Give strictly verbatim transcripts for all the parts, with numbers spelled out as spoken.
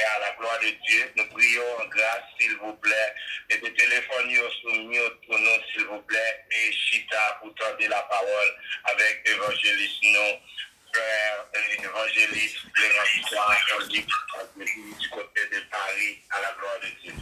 à la gloire de Dieu. Nou priye w an gras, silvouplè. Mete telefòn yo sou mute pou nou, silvouplè, e chita pou tande lapawòl avèk evanjelis nou, frè, eh, evanjelis Clément Soir, du côté de Paris, à la gloire de Dieu.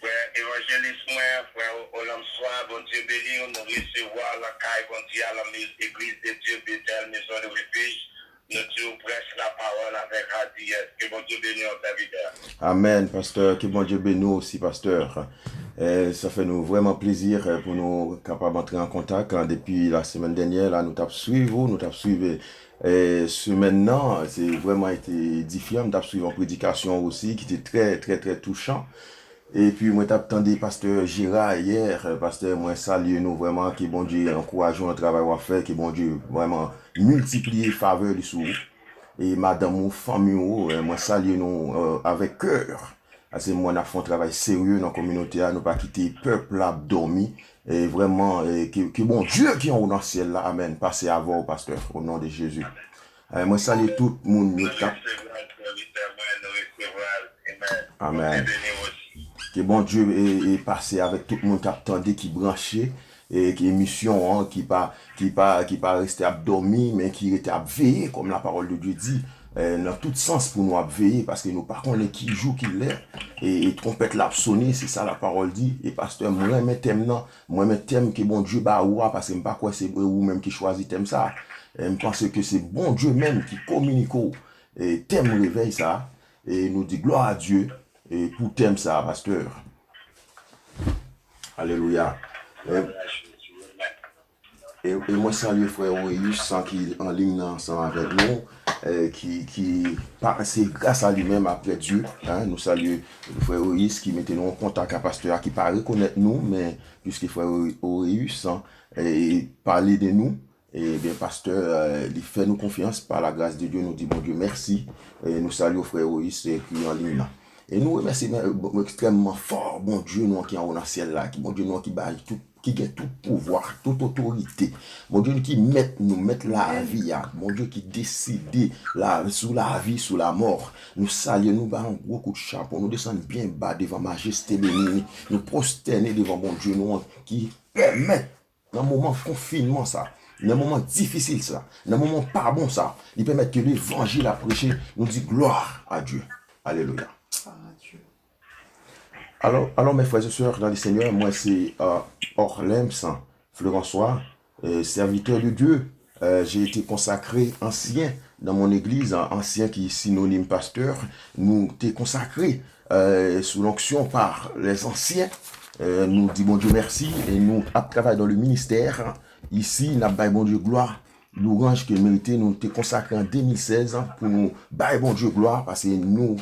Frè evanjelis mwen, frè Olam Swa, Bondye beni w, nou resevwa w lakay Bondye a, nan legliz de Dye Betèl, Maison de Refuge. Nou di w prèch lapawòl avèk radiyès. Ke Bondye beni w, sèvitè. Amèn, pastè. Ke Bondye beni w osi, pastè. Eh, sa fè nou vrèman plezi, eh, pou nou kapab antre an kontak, eh, depi la semèn dènyè la, nou t ap swiv ou, nou t ap swiv, eh, semèn nan, se vrèman ete edifyan, m t ap swiv yon predikasyon osi ki te trè, trè, trè touchan. Epi mwen t ap tande pastè Gérard yè, pastè, mwen salye nou vrèman, ke Bondye ankouraje w nan travay w ap fè, ke Bondye vrèman miltipliye favè li sou ou. E madanm ou, fanmi ou, eh, mwen salye nou, eh, avèk kè. Paske mwen n ap fè yon travay serye nan kominote a, nou pa kite pèp la ap dòmi. E vrèman, eh, ke, ke Bondye ki anwo nan syèl la, amèn, pase avè w, pastè, o non de Jezi. Eh, mwen salye tout moun yo k ap Amèn. Ke Bondye e, e pase avèk tout moun k ap tande, ki branche, e ki emisyon an, ki pa, ki pa, ki pa rete ap dòmi, men ki rete ap veye, kòm la parole de Dieu dit, eh, nan tout sans pou nou ap veye, paske nou pa konnen ki jou, ki lè, e, e twonpèt la ap sone, se sa la parole dit, e pastè, mwen renmen tèm nan, mwen renmen tèm ke Bondye ba ou a, paske m pa kwè se ou menm ki chwazi tèm sa, e m panse ke se Bondye menm ki kominike w, e tèm revèy sa, e nou di glwa a Dye, e pou tèm sa, pastè. Alelouya. E, e, e mwen salye frè Oreus, san ki an liy nan ansanm avèk nou, e, ki, ki, pa, se gras a li menm, aprè Dye, en, nou salye frè Oreus ki mete nou an kontak a pastè a, ki pa rekonèt nou, men piske frè Ore-, Oreus, en, e, pale de nou, Ebyen, pastè, eh, li fè nou konfyans, par la grâce de Dieu, nou di Bondye mèsi. E nou salye w, frè Oris, eh, ki an liy la. E nou remèsye, eh, bon, ekstrèmman fò Bondye nou an ki anwo nan syèl la, ki Bondye nou an ki bay tout, ki gen tout pouvwa, tout otorite. Bondye nou ki mèt nou, mèt lavi a. Bondye ki deside la, sou lavi, sou lamò. Nou salye, nou ba yon gwo kout chapo, nou desann byen ba devan majeste beni li. Nou pwostène devan Bondye nou an ki pèmèt nan moman konfinman sa, nan moman difisil sa, nan moman pa bon sa, li pèmèt ke levanjil ap preche, nou di glwa a Dye. Alelouya. Gloire à Dieu. Alors, alors, mes frères et sœurs dans le Seigneur, moi c'est euh, Orlems Florençois, euh, serviteur de Dieu. Euh, j'ai été consacré ancien dans mon église, ancien ki sinonim pastè, nou te konsakre euh, sous l'onction par les anciens. Euh, nou di Bondye mèsi e nou ap travay dans le ministère. Isi, n ap bay Bondye glwa, louwanj ke l merite. Nou te konsakre an de mil sèz pou nou bay Bondye glwa, paske nou,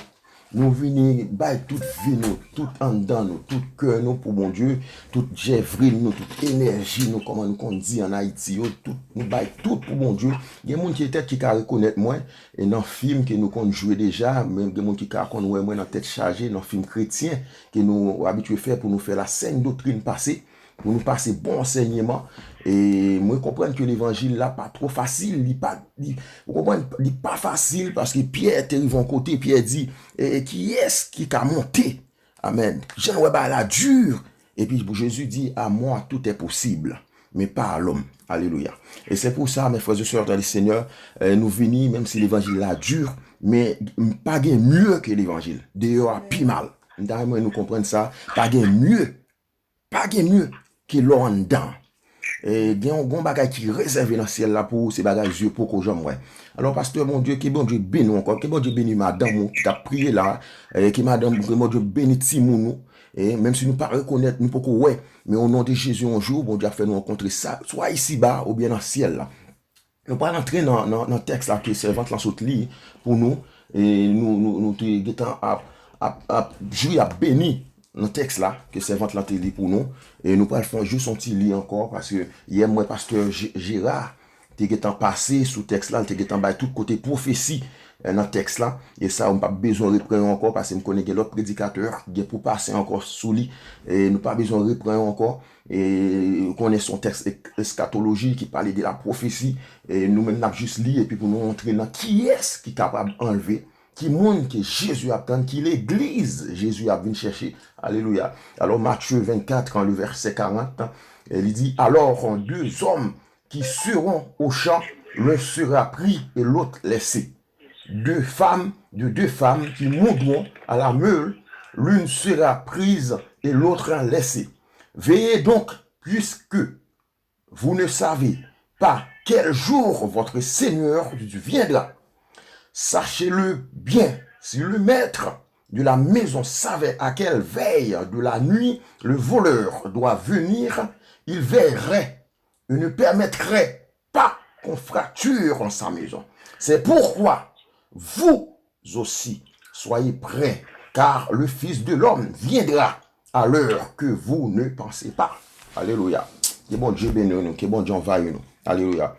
nou vini bay tout vi nou, tout anndan nou, tout kè nou pou Bondye, tout jèvrin nou, tout enèji nou, kòman nou konn di ann Ayiti yo, tout, nou bay tout pou Bondye. Gen moun petèt ki ka rekonèt mwen, e nan fim ke nou konn jwe deja, men gen moun ki ka konn wè mwen nan Tèt Chaje, nan fim kretyen ke nou abitye fè pou nou fè la sèn doktrin pase, pou nou pase bon ansèyman. E mwen konprann ke levanjil la pa twò fasil, li pa, li, ou konprann, li pa fasil paske Pyè te rive yon kote, Pyè di, e, e kiyès ki ka monte Amèn. Jan nou wè bagay la di, epi Jezi di, à moi tout est possible, mais pas à l'homme. Alelouya. E se pou sa, mes frères et sœurs dans le Seigneur, eh, nou vini, menm si levanjil la di, men pa gen mye ke levanjil. Deyò a pi mal. M ta renmen nou konprann sa. Pa gen mye. Pa gen mye ke lè w anndan. E gen yon, gen yon bagay ki rezève nan syèl la pou ou, se bagay zye poko janm wè. Alò, pastè, Bondye, ke Bondye beni w ankò, ke Bondye beni madanm ou ki t ap priye la, e ke madanm, ke Bondye beni timoun ou, e menm si nou pa rekonèt, nou poko wè, men o non de Jezi, yon jou, Bondye ap fè nou rankontre sa, swa isiba oubyen nan syèl la. Nou pral antre nan, nan, nan tèks la ke sèvant lan sot li pou nou, e nou, nou, nou te gentan ap, ap, ap jwi, ap beni nan tèks la ke sèvant lan te li pou nou. E nou pral fè jis yon ti li ankò, paske yè m wè pastè Gérard te gentan pase sou tèks la, li te gentan bay tout kote pwofesi, eh, nan tèks la. E sa, m p ap bezwen repran yo ankò, paske m konnen gen lòt predikatè ki gen pou pase ankò sou li. E nou pa bezwen repran yo ankò. E ou konnen se yon tèks ek-, eskatoloji ki pale de la pwofesi. E nou menm n ap jis li epi pou nou antre nan kiyès ki kapab anlve Ki moun ke Jezi ap tann, ki legliz Jezi ap vin chèche. Alelouya. Alò, Matye vennkat, le vèsè karant, e li di, alors, deux hommes qui seront au champ, l'un sera pris et l'autre laissé. Deux femmes, de deux femmes qui moudront à la meule, l'une sera prise et l'autre laissée. Veillez donc, puisque vous ne savez pas quel jour votre Seigneur viendra. Sachez-le bien, si le maître de la maison savait à quelle veille de la nuit le voleur doit venir, il veillerait et ne permettrait pas qu'on fracture en sa maison. C'est pourquoi vous aussi, soyez prêts, car le Fils de l'homme viendra à l'heure que vous ne pensez pas. Alelouya. Ke Bondye beni nou, ke Bondye anvayi nou. Alelouya.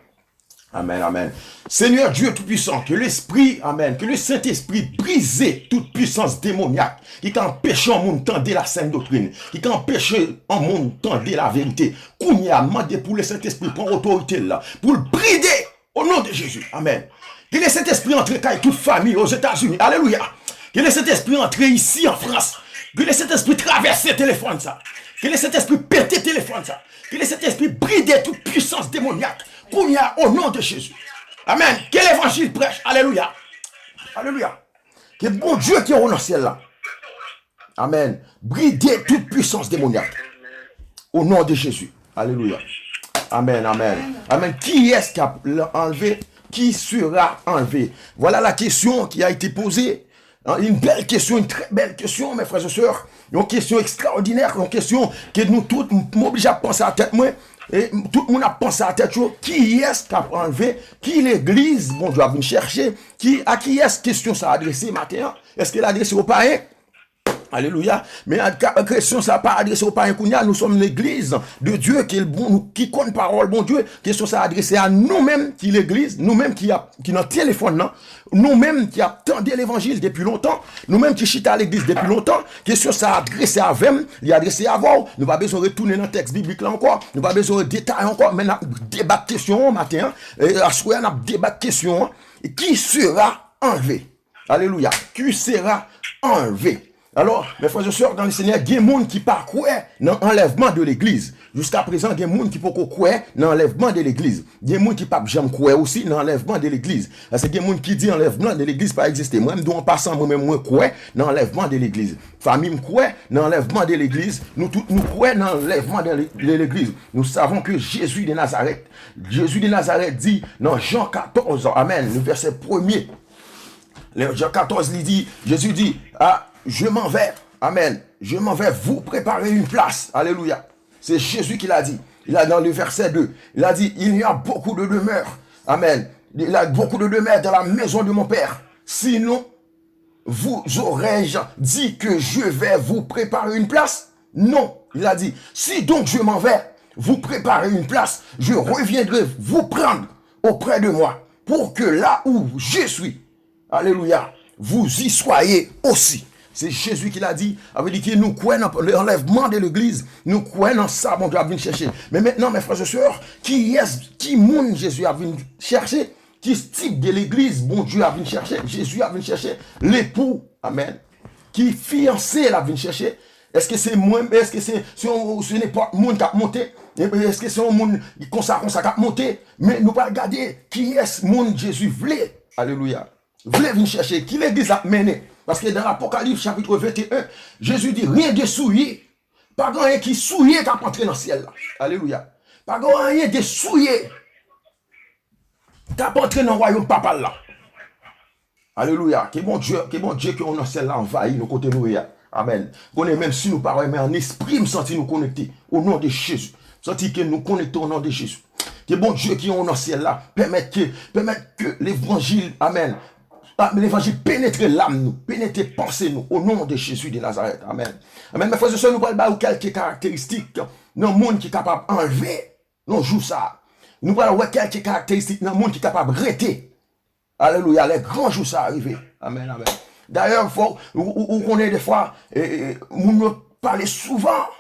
Amen, amen. Seigneur Dieu Tout-Puissant, que l'Esprit, amen, que le Saint-Esprit brise toute puissance démoniaque ki ka anpeche yon moun tande la sèn doktrin, ki ka anpeche yon moun tande la verite. Kounye a, mande pou le Saint-Esprit pran otorite l la, pou l bride, au nom de Jésus. Amen. Que le Saint-Esprit antre kay tout fanmi Ozetazini. Alelouya. Que le Saint-Esprit antre isi an Frans. Que le Saint-Esprit travèse telefòn sa. Que le Saint-Esprit pete telefòn sa. Que le Saint-Esprit bride tout puissance démoniaque. Kounye a, au nom de Jésus. Amen. Que l'évangile prêche. Alelouya. Alelouya. Ke Bondye ki anwo nan syèl la. Amen. Bride tout puissance démoniaque. Au nom de Jésus. Alelouya. Amen, amen. Amen. Qui est-ce qui a enlevé? Qui sera enlevé? Voilà la question qui a été posée. Hein, une belle question, une très belle question, mes frères et sœurs. Yon kesyon ekstraòdinè, yon kesyon ke nou tout, m oblije ap panse a tèt mwen, e tout moun ap panse a tèt yo, kiyès k ap anlve, ki legliz Bondye ap vin chèche, ki, a kiyès kesyon sa adrese maten an? Èske l adrese o payen? Alelouya. Men kesyon sa pa adrese o payen kounye a, nous sommes l'église de Dieu, ki, bon, ki konn pawòl Bondye. Kesyon sa adrese a nou menm ki legliz, nou menm ki ap, ki nan telefòn nan, nou menm ki ap tande levanjil depi lontan, nou menm ki chita legliz depi lontan, kesyon sa adrese avè m, li adrese avè w. Nou pa bezwen retounen nan tèks biblik la ankò, nou pa bezwen detaye ankò, men n ap debat kesyon an maten an, e, aswè a n ap debat kesyon an, qui sera enlevé? Alelouya. Qui sera enlevé? Alò, mes frères et sœurs dans le Seigneur, gen moun ki pa kwè nan anlèvman de legliz. Jiska prezan, gen moun ki poko kwè nan anlèvman de legliz. Gen moun ki p ap janm kwè osi nan anlèvman de legliz. Paske gen moun ki di anlèvman de legliz pa egziste. Mwen, m di w an pasan, mwen menm, mwen kwè nan anlèvman de legliz. Fanmi m kwè nan anlèvman de legliz. Nou tout, nou kwè nan anlèvman de le-, de legliz. Nous savons que Jésus de Nazareth, Jésus de Nazareth di nan Jan katòz, amen, le vèsè premye, Jan katòz, li di, Jezi di, ah, je m'en vais. Amen. Je m'en vais vous préparer une place. Alelouya. C'est Jésus qui l'a dit. Il a dans le verset deux, il a dit, il y a beaucoup de demeures. Amen. Il y a beaucoup de demeures dans la maison de mon Père. Sinon, vous aurais-je dit que je vais vous préparer une place? Non, il a dit, si donc je m'en vais vous préparer une place, je reviendrai vous prendre auprès de moi, pour que là où je suis, alelouya, vous y soyez aussi. Se Jezi ki l a di, sa vle di ke nou kwè nan anlèvman de legliz, nou kwè nan sa Bondye ap vin chèche. Men mentnan, mes frères et sœurs, kiyès, ki moun Jezi ap vin chèche? Ki tip de legliz Bondye ap vin chèche? Jezi ap vin chèche lepou, amen, ki fiyanse l ap vin chèche. Èske se mwen? Èske se, se, se nenpòt moun k ap monte? Èske se yon moun konsa, konsa k ap monte? Men nou pral gade kiyès moun Jezi vle. Alelouya. Vle vin chèche. Ki legliz l ap mennen? Paske nan Apokalips chapit venteyen, Jezi di, rien de souillé. Pa gen anyen ki souye k ap antre nan syèl la. Alelouya. Pa gen anyen de souye k ap antre nan wayòm papa l la. Alelouya. Ke Bondye, ke Bondye ki anwo nan syèl la anvayi nou kote nou ye a. Amen. Konnen menm si nou pa wè, men an espri m santi nou konekte. O non de Jezi. M santi ke nou konekte o non de Jezi. Ke Bondye ki anwo nan syèl la pèmèt ke, pèmèt ke levanjil, amen, levanjil penetre lam nou, penetre panse nou, o non de Jezi de Nazarèt. Amen. Amen. Mes frères et sœurs, nou pral ba ou kèlke karakteristik nan moun ki kapab anlve nan jou sa a. Nou pral wè kèlke karakteristik nan moun ki kapab rete. Alelouya, lè gran jou sa a rive. Amen, amen. Dayè, fò, ou, ou, ou konnen defwa, e, e, moun yo pale souvan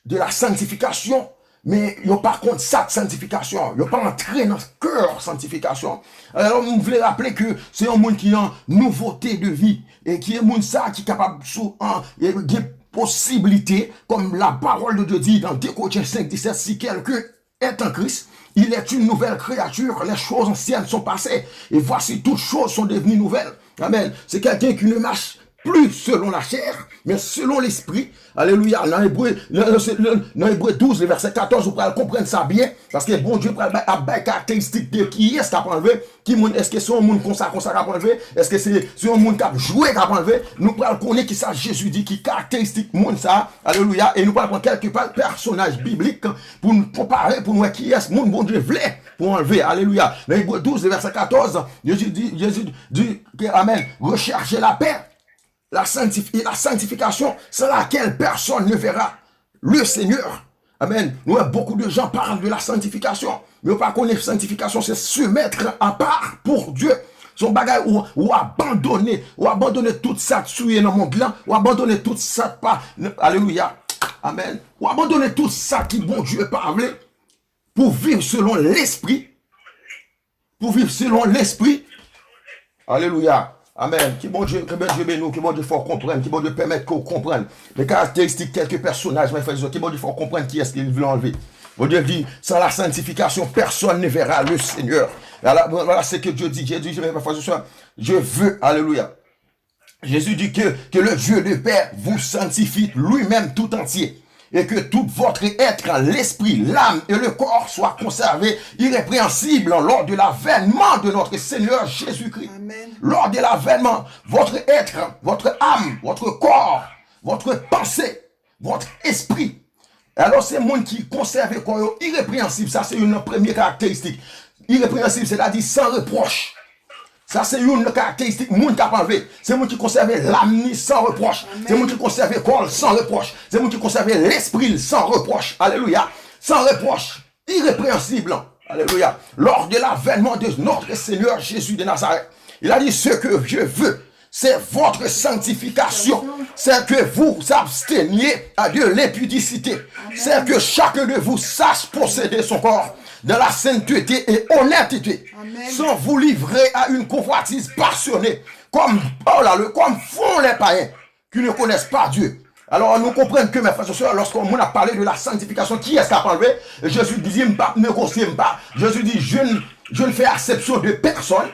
de la sanctification, Men yo pa konn sa k santifikasyon. Yo pa antre nan kè santifikasyon. Alò, m vle raple ke se yon moun ki an nouvote de vi. E ki e moun sa ki kapab sou an, e gen posiblite, comme la parole de Dieu dit dans deux Corinthiens cinq dix-sept, si quelqu'un est en Christ, il est une nouvelle créature, les choses anciennes sont passées, et voici toutes choses sont devenues nouvelles. Amen. C'est quelqu'un qui ne marche plus selon la chair, mais selon l'esprit. Alelouya. Nan Ebre, nan, nan, nan Ebre douz, le vèsè katòz, ou pral konprann sa byen, paske Bondye pral bay, ap bay karakteristik de kiyès k ap anlve, ki moun, èske se yon moun konsa, konsa k ap anlve, èske se, se yon moun k ap jwe k ap anlve, nou pral konnen kisa Jezi di ki karakteristik moun sa, alelouya, e nou pral pran kèlke pa, pèsonaj biblik pou nou konpare, pou nou wè kiyès moun Bondye vle pou anlve, alelouya. Nan Ebre douz, le vèsè katòz, Jezi di, Jezi di, ke, amen, recherchez la paix, la sanctif-, et la sanctification sans laquelle personne ne verra le Seigneur. Amen. Nou wè, beaucoup de gens parlent de la sanctification, men yo pa konnen sanctification se se mettre à part pour Dieu. Se yon bagay ou, ou abandone, ou abandone tout sa k souye nan mond lan, ou abandone tout sa k pa, alelouya, amen, ou abandone tout sa ki Bondye pa vle, pou viv selon Lespri, pou viv selon Lespri. Alelouya. Amen. Ke Bondye, ke Bondye beni w, ke Bondye fè w konprann, ke Bondye pèmèt ke w konprann. Men karakteristik kèlke pèsonaj, men frè, ke Bondye fè w konprann kiyès li vle anlve. Bondye di, sans la sanctification, personne ne verra le Seigneur. Voilà, voilà ce que Dieu dit. Dieu dit, mes frères et sœurs, je veux, alelouya. Jésus dit que, que le Dieu de paix vous sanctifie lui-même tout entier, et que tout votre être, l'esprit, l'âme et le corps soient conservés irrépréhensibles lors de l'avènement de notre Seigneur Jésus-Christ. Amen. Lors de l'avènement, votre être, votre âme, votre corps, votre pensée, votre esprit. Alò, se moun ki konsève kò yo irepreyansib. Sa se youn nan premye karakteristik. Irepreyansib, sètadi san repwòch. Sa se youn nan karakteristik moun k ap anlve. Se moun ki konsève lam ni san repwòch. Se moun ki konsève kò l san repwòch. Se moun ki konsève lespri l san repwòch. Alelouya. San repwòch. Irrépréhensible. Alléluia. Lors de l'avènement de notre Seigneur Jésus de Nazareth, il a dit, ce que je veux, c'est votre sanctification, c'est que vous vous absteniez de l'impudicité, c'est que chacun de vous sache posséder son corps dans la sainteté et honnêteté, sans vous livrer à une convoitise passionnée, comme, oh là, le, comme font les païens qui ne connaissent pas Dieu. Alò, nou konprann ke, mes frères et sœurs, lòske yon moun ap pale de la sanctification, kiyès k ap anlve? Jezi di, m p ap negosye, m pa. Jezi di, je ne, je ne fais exception de personne.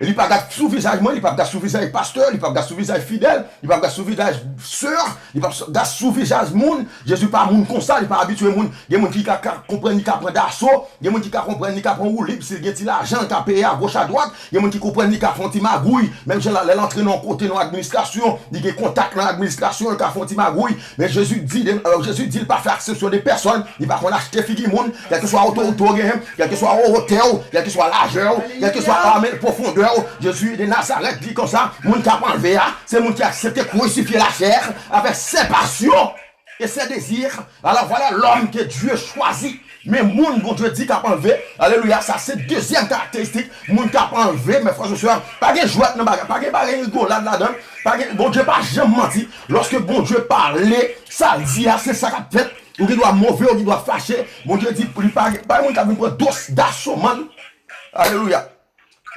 E li pa gad sou vizaj mwen, li p ap gad sou vizaj pastè, li p ap gad sou vizaj fidèl, li p ap gad sou vizaj sè, li p ap gad sou vizaj moun. Jezi pa moun konsa, li pa abitye moun. Gen moun ki ka, ka konprann, li ka pran daso. Gen moun ki ka konprann li ka pran woulib, si l gen ti lajan, l ka peye agoch adwat. Gen moun ki konprann li ka fè yon ti magouy. Menm jan lè l antre nan yon kote, nan yon administrasyon, li gen kontak nan administrasyon, l ka fè yon ti magouy. Men Jezi di, de, euh, Jezi di l pa fè eksepsyon de pèsòn. Li pa konn achte figi moun, kèlkeswa otorite w genyen, kèlkeswa wotè w, kèlkeswa lajè w, kèlkeswa, amèn, pwofondè w. Jezi de Nazarèt di konsa, moun k ap anlve a, se moun ki aksepte crucifier la chair avec ses passions et ses désirs. Alors voilà l'homme que Dieu choisit. Men moun Bondye di k ap anlve, alelouya, sa se dezyèm karakteristik moun k ap anlve, mes frères et sœurs. Pa gen jwèt nan bagay, pa gen bagay rigolad ladan. Pa gen, Bondye pa janm manti. Lòske Bondye pale, sa l di a, se sa k ap fèt. Ou gen dwa move, ou gen dwa fache. Bondye di, li pa gen, pa gen moun k ap vin pran dos daso, man. Alelouya.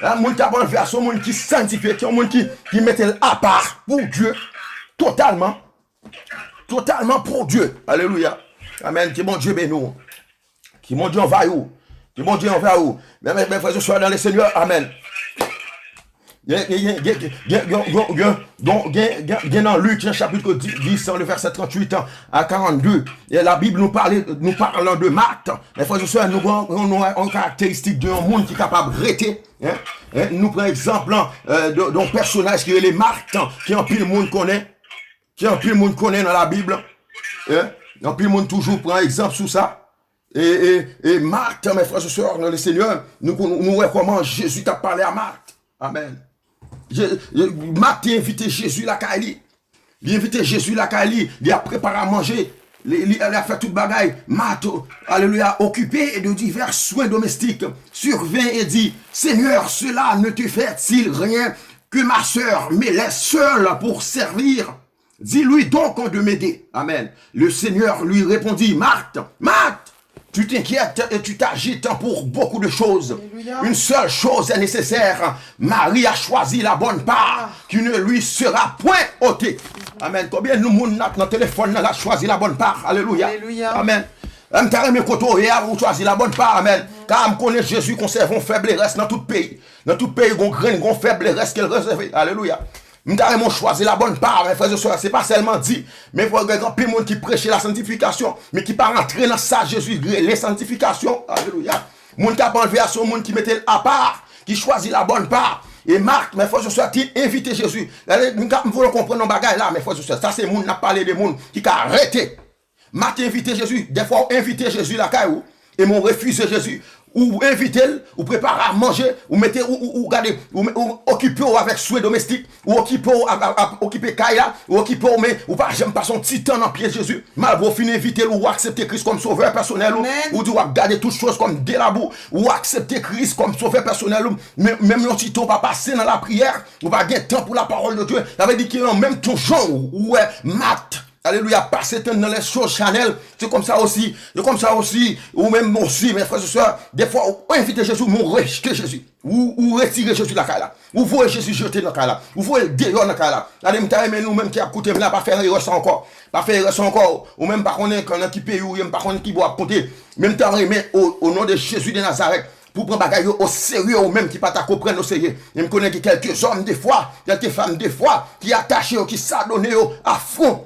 La, moun k ap anlve a, se yon moun ki sanktifye, ki yon moun ki, ki mete l apa pou Dye totalman. Totalman pou Dye. Alelouya. Amèn. Ke Bondye beni w. Ke Bondye anvayi w. Ke Bondye anvayi w. Men, men, men, frères et sœurs dans le Seigneur. Amèn. Gen, gen, gen, gen, gen, gen, gen, gen, gen, gen, gen nan Lik, nan chapit dis, dis, le vèsè tranntuit a karannde, e la Bib nou pale, nou palan de Mat. Men frères et sœurs, nou gen, nou gen yon karakteristik de yon moun ki kapab rete, hein, hein, nou pran egzanp, euh, de, de yon pèsonaj ki rele Mat, ki anpil moun konnen, ki anpil moun konnen nan Labib, hein, anpil moun toujou pran egzanp sou sa. E, e, e Mat, mes frères et sœurs dans le Seigneur, nou, nou, nou wè kòman Jezi t ap pale a Mat. Amèn. Je, je, Mat te envite Jezi lakay li. Li envite Jezi lakay li, li ap prepare a manje, li, li, li ap fè tout bagay. Mat, alelouya, occupé de divers soins domestiques, survint et dit, Seigneur, cela ne te fait-il rien que ma sœur me laisse seule pour servir? Dis-lui donc de m'aider. Amen. Le Seigneur lui répondit, Marthe, Marthe, Tu t'inquiètes et tu t'agites pour beaucoup de choses. Une seule chose est nécessaire. Marie a choisi la bonne part qui ne lui sera point ôtée. Amen. Konbyen nou moun nan telefòn nan la chwazi la bonne part? Alelouya. Amen. M ta renmen kote w ye a, ou chwazi la bonne part. Amen. Ka m konnen Jezi konsève yon fèb lerès nan tout peyi. Nan tout peyi, gon grenn, gon fèb lerès ke l rezève. Alelouya. M ta renmen w chwazi la bonne part, men frè e sè, se pa sèlman di, men fò gen anpil moun ki preche la sanctification, men ki pa rantre nan sa Jezi rele sanctification. Alelouya. Moun k ap anlve a, se yon moun ki mete l apa, ki chwazi la bonne part. E Mat, men frè e sè, te envite Jezi. Gade, m ka, m vle w konprann yon bagay la, men frè e sè, sa se moun, n ap pale de moun ki ka rete. Mat envite Jezi. Dèfwa ou envite Jezi lakay ou, e men w refize Jezi. Ou envite l, ou prepare a manje, ou mete, ou, ou, ou gade, ou, ou okipe w avèk swen domestik, ou okipe w ap, ap, ap okipe kay la, ou okipe w, men ou pa janm pase yon ti tan nan pye Jezi. Malgre w fin envite l, ou aksepte Kris kòm sovè pèsonèl ou, ou di w ap gade tout choz kòm de la boue, ou aksepte Kris kòm sovè pèsonèl ou, men menm yon ti tan ou pa pase nan lapriyè, ou pa gen tan pou la parole de Dieu. Sa vle di ke nan menm tan jan ou, ou wè Mat, alelouya, pase tan nan les choses charnelles, se konsa osi, se konsa osi, ou menm osi, men frè e sè, dèfwa ou envite Jezi, men ou rejte Jezi. Ou, ou retire Jezi lakay la. Ou voye Jezi jete nan kay la. Ou voye l deyò nan kay la. Gade, m ta renmen nou menm ki ap koute m la, pa fè erè sa ankò. Pa fè erè sa ankò. Ou menm pa konnen nan ki peyi ou ye, m pa konnen ki bò w ap koute. Men m ta renmen, o, o non de Jezi de Nazarèt, pou w pran bagay yo o serye, ou menm ki pa ta konprann o serye. Men m konnen gen kèlke zòm defwa, kèlke fanm defwa, ki atache yo, ki sadone yo a fon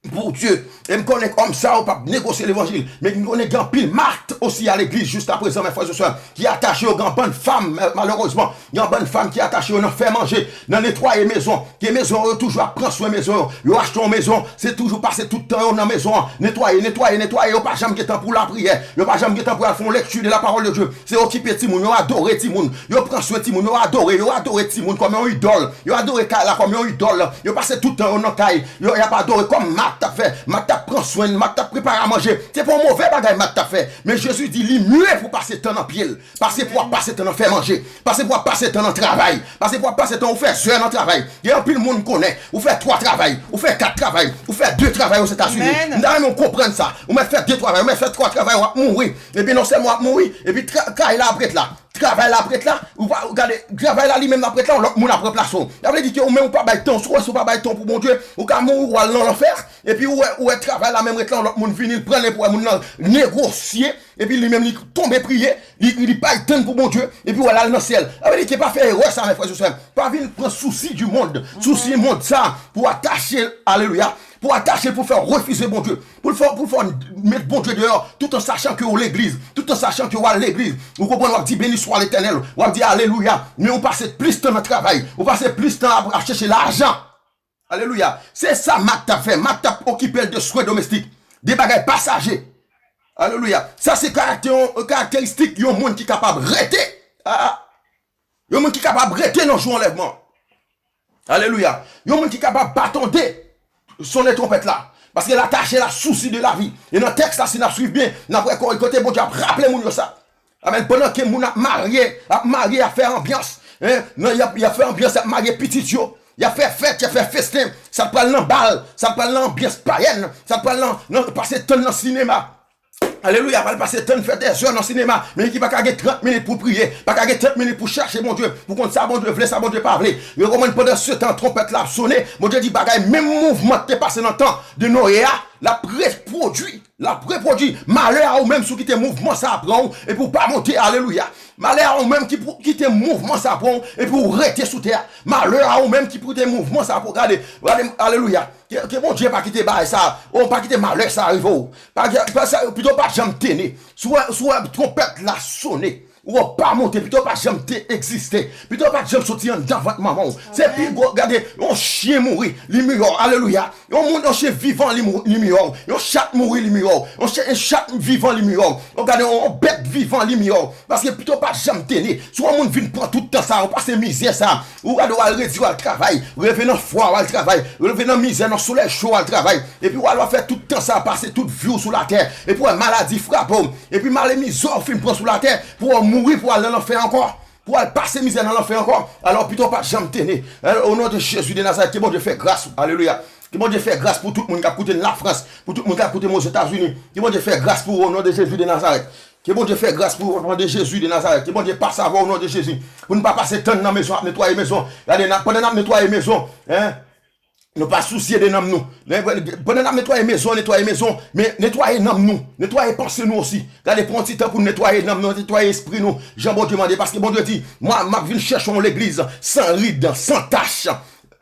pou Dye. E m konnen òm sa yo p ap negosye levanjil. Men m konnen gen anpil Mat osi a legliz jiskaprezan, men frè e sè, ki atache yo, gen bann fanm, ma-, malerezman, gen bann fanm ki atache yo nan fè manje, nan netwaye mezon. Gen mezon yo toujou ap pran swen mezon yo. Yo achte yon mezon, se toujou pase tout tan yo nan mezon an. Netwaye, netwaye, netwaye, yo pa janm gen tan pou lapriyè. Yo pa janm gen tan pou al fè yon lekti de la parole de Dieu. Se okipe timoun, yo adore timoun. Yo pran swen timoun, yo adore, yo adore timoun kòm yon idòl. Yo adore kay la kòm yon idòl. Yo pase tout tan yo nan kay. Yo, y ap adore kòm Mat t ap fè. Mat t ap pran swen, Mat t ap prepare a manje. Se pa yon move bagay Mat t ap fè. Men Jezi di li mye pou pase tan nan pye l. Pase pou w ap pase tan nan fè manje. Pase pou w ap pase tan nan travay. Pase pou w ap pase tan ou fè zè nan travay. Gen anpil moun m konnen, ou fè twa travay, ou fè kat travay, ou fè de travay Ozetazini. M ta renmen w konprann sa. Ou mèt fè de travay, ou mèt fè twa travay, w ap mouri. Epi non sèlman w ap mouri, epi tra-, kay la ap ret la. Travay la ap ret la, ou pa, ou gade, travay la li menm ap ret la, yon lòt moun ap ranplase w. Sa vle di ke ou menm ou pa bay tan, si w wè si w pa bay tan pou Bondye, ou ka mouri, w al nan lanfè, epi ou wè, ou wè travay la menm ret la, yon lòt moun vini, l pran l, epi w wè moun nan negosye, epi li menm li tonbe priye, li, li pa tann pou Bondye, epi w wè l al nan syèl. Sa vle di ke pa fè erè sa, men frè e sè. Pa vin pran sousi di mond, sousi mond sa, pou atache l, alelouya, pou atache l, pou fè w refize Bondye, pou l fè, pou l fè w met Bondye deyò, tout an sachan ke w legliz, tout an sachan ke w al legliz. Ou konprann, w ap di, beni swa Letènèl, w ap di, alelouya, men ou pase plis tan nan travay, ou pase plis tan ap, ap chèche lajan. Alelouya. Se sa Mat t ap fè. Mat t ap okipe l de swen domestik, de bagay pasaje. Alelouya. Sa se karaktè, yon karakteristik yon moun ki kapab rete. Ah, ah. Yon moun ki kapab rete nan jou anlèvman. Alelouya. Yon moun ki kapab pa tande sonnen twonpèt la. Paske l atache l a sousi de lavi. E nan tèks la, si n ap swiv byen, n ap wè kote Bondye ap raple moun yo sa. Amèn. Pandan ke moun ap marye, ap marye, ap fè anbyans, en, nan, y ap, y ap fè anbyans, y ap marye pitit yo, y ap fè fèt, y ap fè festen, sa t pral nan bal, sa t pral nan anbyans payèn, sa t pral nan, nan pase tan nan sinema. Alelouya, pral pase tan fè dèzè nan sinema, men ki pa ka gen trant minit pou priye, pa ka gen trant minit pou chache Bondye, pou konn sa Bondye vle, sa Bondye pa vle. Yo konprann pandan se tan twonpèt la ap sone, Bondye di bagay, menm mouvman ki te pase nan tan de Noye a, l ap repwodui. L ap repwodui. Malè a ou menm si w kite mouvman sa a pran w, epi w pa monte, alelouya. Malè a ou menm ki pou, kite mouvman sa a pran w, epi w rete sou tè a. Malè a ou menm ki pou kite mouvman sa a pran w, gade, gade, alelouya. Ke, ke Bondye pa kite bagay sa, ou pa kite malè sa rive w. Pa, pa sa, pito pa janm te ne. Si w wè, si w wè twonpèt la sone, ou pa monte, pito pa janm te egziste. Pito pa janm soti anndan vant manman w. Se pi gwo, gade, yon chyen mouri, li miyò, alelouya. Yon moun, yon chyen vivan, li mou-, li miyò. Yon chat mouri, li miyò. Yon chyen, yon chat vivan, li miyò. Ou gade, yon, yon bèt vivan, li miyò. Paske pito pa janm te ne. Si yon moun vin pran tout tan sa, ou pase mizè sa, ou gade, w al redi, w al travay, ou leve nan fwa, w al travay, ou leve nan mizè, nan solèy cho, w al travay, epi w al, w al fè tout tan sa, pase tout vi w sou latè, epi w wè maladi frape w, epi male mizè w fin pran sou latè, pou w mouri, pou w al nan lanfè ankò, pou w al pase mizè nan lanfè ankò, alò pito w pa t janm te ne. O non de Jezi de Nazarèt, ke Bondye fè gras ou. Alelouya. Bondye fè gras pou tout moun k ap koute n Lafrans, pou tout moun k ap koute m Ozetazini. Ke Bondye fè gras pou ou, o non de Jezi de Nazarèt. Ke Bondye fè gras pou ou, o non de Jezi de Nazarèt. Ke Bondye pase avè w, o non de Jezi. Pou n pa pase tan nan mezon ap netwaye mezon. Gade, n ap, pandan n ap netwaye mezon, en, nou pa sousye de nanm nou. Pandan n ap netwaye mezon, netwaye mezon, men netwaye nanm nou. Netwaye panse nou osi. Gade, pran yon ti tan pou n netwaye nanm nou, netwaye espri nou. Jan Bondye mande, paske Bondye di, mwen, m ap vin chèche yon legliz san rid, san tach,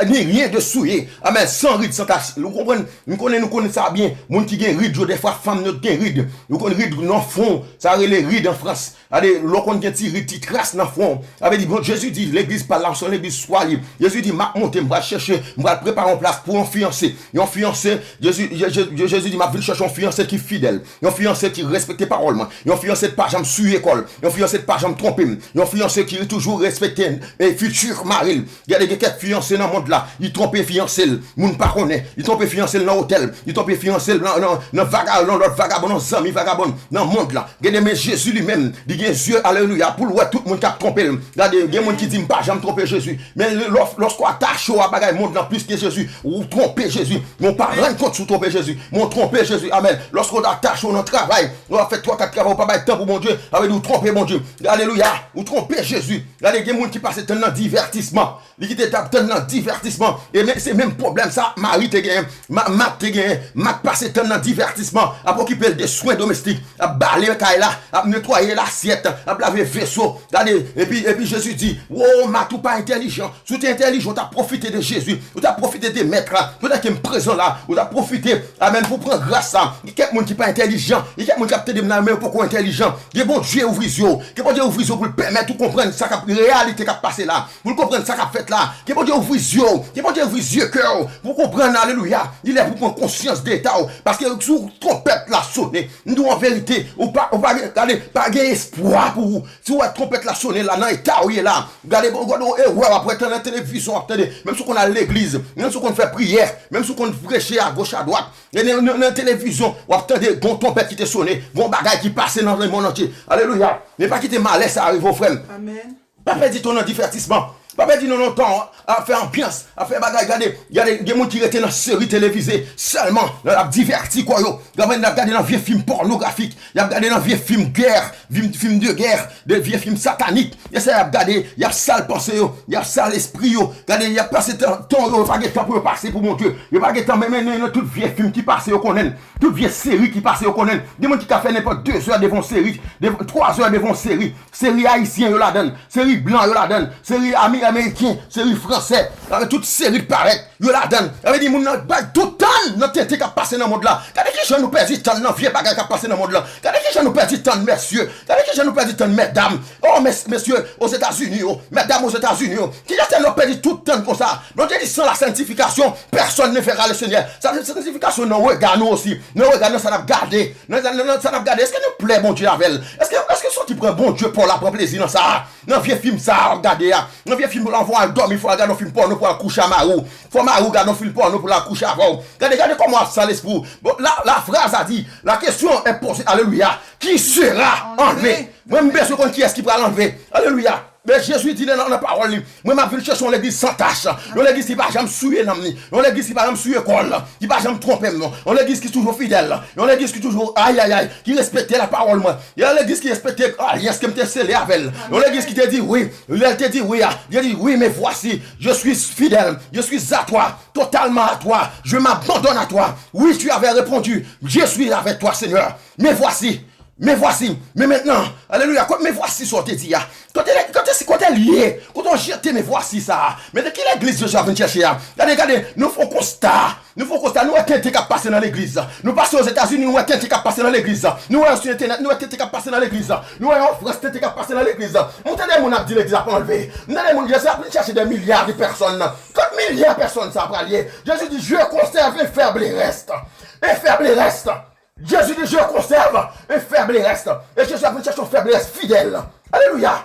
ni rien de souillé. Amèn. San rid, san tach. Ou konprann? Nou konnen, nou konnen sa byen. Moun ki gen rid yo, dèfwa fanm yo gen rid. Yo konn rid nan fwon. Sa rele rid an Frans. Gade, lè w konn gen ti rid, ti kras nan fwon. Sa vle di, bon, Jezi di, legliz pa l la, se yon legliz swaye. Jezi di, m ap monte, m pral chèche, m pral prepare yon plas pou yon fiyanse. Yon fiyanse, Jezi, Je-, Je-, Jezi di, m ap vin chèche yon fiyanse ki fidèl. Yon fiyanse ki respekte pawòl mwen. Yon fiyanse ki pa janm souye kò l. Yon fiyanse ki pa janm twonpe m. Yon fiyanse ki toujou respekte, e, fiti mari l. Gade, gen kèk fiyanse nan mond la, li twonpe fiyanse l. Moun pa konnen. Li twonpe fiyanse l nan otèl. Li twonpe fiyanse l nan, nan, nan vaga-, nan lòt vagabon, nan zanmi vagabon, nan mond la. Gade, men Jezi li menm, li gen zye, alelouya, pou l wè tout moun k ap twonpe l. Gade, gen moun ki di, "M pa janm twonpe Jezi." Men lè, lòske w atache w a bagay mond lan plis ke Jezi, ou twonpe Jezi. Men w pa rann kont si w twonpe Jezi. Men w twonpe Jezi. Amèn. Lòske w atache w nan travay, w ap fè twa, kat travay, ou pa bay tan pou Bondye, sa vle di w twonpe Bondye. Alelouya. Ou twonpe Jezi. Gade, gen moun ki pase tan nan divètisman. Li kite t ap tann nan divètisman. E men, se menm pwoblèm sa Mari te genyen, Ma-, Mat te genyen. Mat pase tan nan divètisman, ap okipe l de swen domestik, ap bale kay la, ap netwaye lasyèt, ap lave veso. Gade, epi, epi Jezi di, "Wo, Mat, ou pa entèlijan. Si w te entèlijan, ou t ap pwofite de Jezi, ou t ap pwofite de Mèt la. Pandan ke m prezan la, ou t ap pwofite, amèn, pou pran gras sa." Gen kèk moun ki pa entèlijan, gen kèk moun k ap tande m la, men yo poko entèlijan. Ke Bondye ouvri zye w, ke Bondye ouvri zye w pou l pèmèt ou konprann sa k ap, reyalite k ap pase la. Pou l konprann sa k ap fèt la. Ke Bondye ouvri zye w. Ke Bondye ouvri zye kè w. Pou w konprann, alelouya. Li lè pou w pran konsyans de eta w. Paske si w twonpèt la sonnen, m di w an verite, ou pa, ou pa gen, gade, pa gen espwa pou ou. Si w wè twonpèt la sonnen la, nan eta w ye la, gade, bon, gade, e wè, w ap wè nan televizyon, w ap tande. Menm si w konn al legliz, menm si w konn fè priyè, menm si w konn preche agoch adwat, e nan, nan, nan televizyon, w ap tande gon twonpèt ki te sonnen, gon bagay ki pase nan lemonn antye. Alelouya. Men pa kite malè sa a rive w, frè m. Amèn. Pa pèdi tan w nan divètisman. Pa pèdi non, non, tan w ap fè anbyans, ap fè bagay. Gade, gade, gen moun ki rete nan seri televize sèlman, nan ap divèti kò yo. Gade, y ap gade nan vye fim pònografik, y ap gade nan vye fim gè, fim, fim de gè, de vye fim satanik. E sa y ap gade, y ap sal panse yo, y ap sal espri yo. Gade, y ap pase tan, tan yo, yo pa gen tan pou yo pase pou Bondye. Yo pa gen tan menm nan, nan tout vye fim ki pase yo konnen l, tout vye seri ki pase yo konnen l. Gen moun ki ka fè nenpòt de zè devan yon seri, devan, twa zè devan yon seri. Seri ayisyen yo ladan l, seri blan yo ladan l, seri ami-, ameriken, seri fransè, avèk tout seri k parèt, yo ladan l. Sa vle di moun nan bay tout tan l nan tenten k ap pase nan mond la. Gade kijan nou pèdi tan n nan vye bagay k ap pase nan mond la. Gade kijan nou pèdi tan n, mesye. Gade kijan nou pèdi tan n, medam. Oh, mes-, mesye, Ozetazini yo, medam Ozetazini yo. Kijan se nou pèdi tout tan n konsa? Bondye di, sans la sanctification, personne ne verra le Seigneur. Sa, sanctification nan rega nou osi. Nan rega nan sa n ap gade. Nan, nan, nan sa n ap gade, èske nou plè Bondye avè l? Èske, èske soti pran Bondye pa w la pran plezi nan sa a? Nan vye fim sa a w ap gade a, nan vye fim w anvan w al dòmi, fò w al gade yon fim pòno pou w al kouche a mari w. Fò mari w gade yon fim pòno pou l al kouche avè w. Gade, gade kòman w ap sal lespri w. Bon, la, la phrase a dit, la question est posée, alelouya, qui sera enlevé? Mwen, m bezwen konn kiyès ki pral anlve. Alelouya. Men Jezi di nan, nan pawòl li, mwen m ap vin chèche yon legliz san tach, yon legliz ki pa janm souye nanm li, yon legliz ki pa janm souye kò l, ki pa janm twonpe m non, yon legliz ki toujou fidèl, yon legliz ki toujou, ayayay, ki respekte lapawòl mwen, yon legliz ki respekte alyans ke m te sele avè l, yon legliz ki te di wi, lè l te di wi a, li te di, "Oui, me voici, je suis fidèle, je suis à toi, totalement à toi, je m'abandonne à toi. Oui, tu avais répondu, je suis avec toi, Seigneur. Me voici." Me voici, me maintenant. Alelouya. Kote me voici sa w te di a? Kote, kote, kote l ye? Kote w jete me voici sa a? Men de ki legliz Jezi ap vin chèche a? Gade, gade, nou fè yon konsta. Nou fè yon konsta. Nou wè tenten k ap pase nan legliz. Nou pase Ozetazini, nou wè tenten k ap pase nan legliz. Nou wè sou entènèt, nou wè tenten k ap pase nan legliz. Nou wè an Frans tenten k ap pase nan legliz. M tande moun ap di legliz ap anlve. M tande moun, Jezi ap vin chèche des milliards de personnes. Kot milya pèsòn sa a pral ye? Jezi di, je conserve un faible reste. Un faible reste. Jezi di, je conserve un faible reste. E Jezi ap vin chèche yon faible reste fidèl. Alelouya.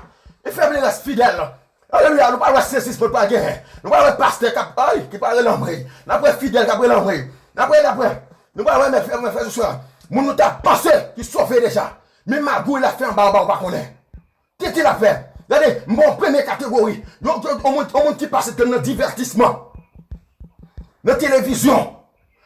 Un faible reste fidèl. Alelouya. Nou pral wè sezisman nou pral genyen. Nou pral wè pastè k ap, ay, ki pral rele anmwey. N ap wè fidèl k ap rele anmwey. N ap wè, n ap wè. Nou pral wè, men frè, men frè, sè, moun nou ta panse ki sove deja. Men magouy l ap fè anba, anba, ou pa konnen. Tenten l ap fè. Gade, m ba w premye kategori. Yon, yon, yon moun, yon moun ki pase tan nan divètisman. Nan televizyon.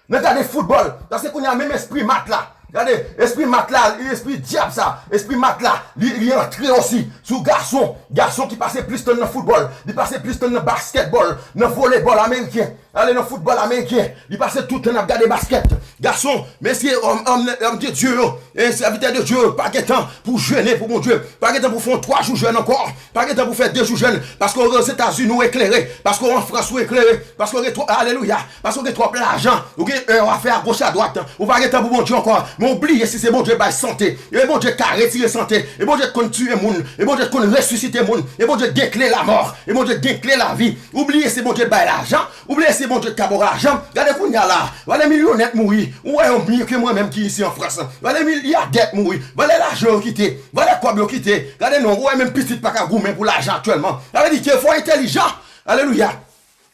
Nan gade foutbòl. Paske kounye a menm espri mat la. Gade, espri mat la, espri dyab sa, espri mat la, li, li antre osi sou gason. Gason ki pase plis tan nan foutbòl, li pase plis tan nan baskètbòl, nan volebòl ameriken, ale nan foutbòl ameriken, li pase tout tan ap gade baskèt. Gason, mesye, òm, òm, òm de Dye yo, e sèvitè de Dye yo, pa gen tan pou jene pou Bondye, pa gen tan pou fè yon twa jou jèn ankò, pa gen tan pou fè de jou jèn, paske w Ozetazini ou eklere, paske w an Frans ou eklere, paske w gen twòp, alelouya, paske w gen twòp lajan, ou gen è w ap fè agoch adwat, ou pa gen tan pou Bondye ankò, men w bliye si se Bondye k bay sante, e Bondye k ka retire sante, e Bondye k konn tiye moun, e Bondye k konn resisite moun, e Bondye gen kle lamò, e Bondye gen kle lavi, ou bliye se Bondye k bay lajan, ou bliye se Bondye k ka ba w lajan, gade kounye a la, valè milyonè k mouri, ou wè yo mye ke mwen menm ki isi an Frans, valè milyadè k mouri, valè lajan yo kite, valè kòb yo kite, gade non, ou wè menm pitit pa ka goumen pou lajan aktyèlman, sa vle di ke fò entèlijan, alelouya.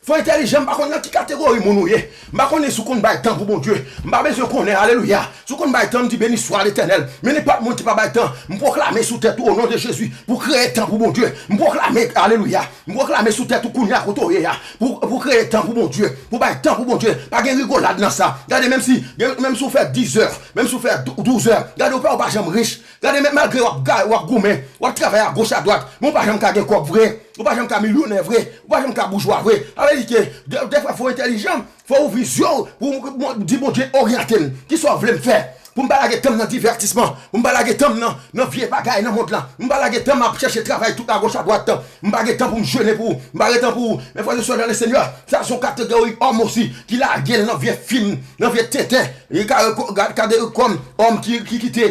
Fò entèlijan, m pa konn nan ki kategori moun ou ye. M pa konnen si w konn bay tan pou Bondye. M pa bezwen konnen, alelouya. Si w konn bay tan, m di, beni swa Letènèl. Men nenpòt moun ki pa bay tan, m pwoklame sou tèt ou, o non de Jezi, pou w kreye tan pou Bondye. M pwoklame, alelouya. M pwoklame sou tèt ou kounye a kote w ye a, pou, pou w kreye tan pou Bondye, pou w bay tan pou Bondye. Pa gen rigolad nan sa. Gade, menm si, menm si w fè dizè, menm si w fè dou-, douzè, gade, ou pa, ou pa janm rich. Gade, men malgre w ap ga-, w ap goumen, w ap travay agoch adwat, men w pa janm ka gen kòb vre, ou pa janm ka milyonè vre, ou pa janm ka boujwa vre. Sa vle di ke de, defwa fò w entèlijan, fò w ouvri zye w pou w di Bondye oryante m. Kisa w vle m fè? Pou m pa lage tan m nan divètisman, pou m pa lage tan m nan, nan vye bagay nan mond lan, pou m pa lage tan m ap chèche travay tout agoch adwat, m pa gen tan pou m jene pou ou, m pa gen tan pou ou. Men frè e sè nan le Senyè, sa se yon kategori òm osi ki lage l nan vye fim, nan vye tenten. E ka, ka, gade kòm òm ki, ki kite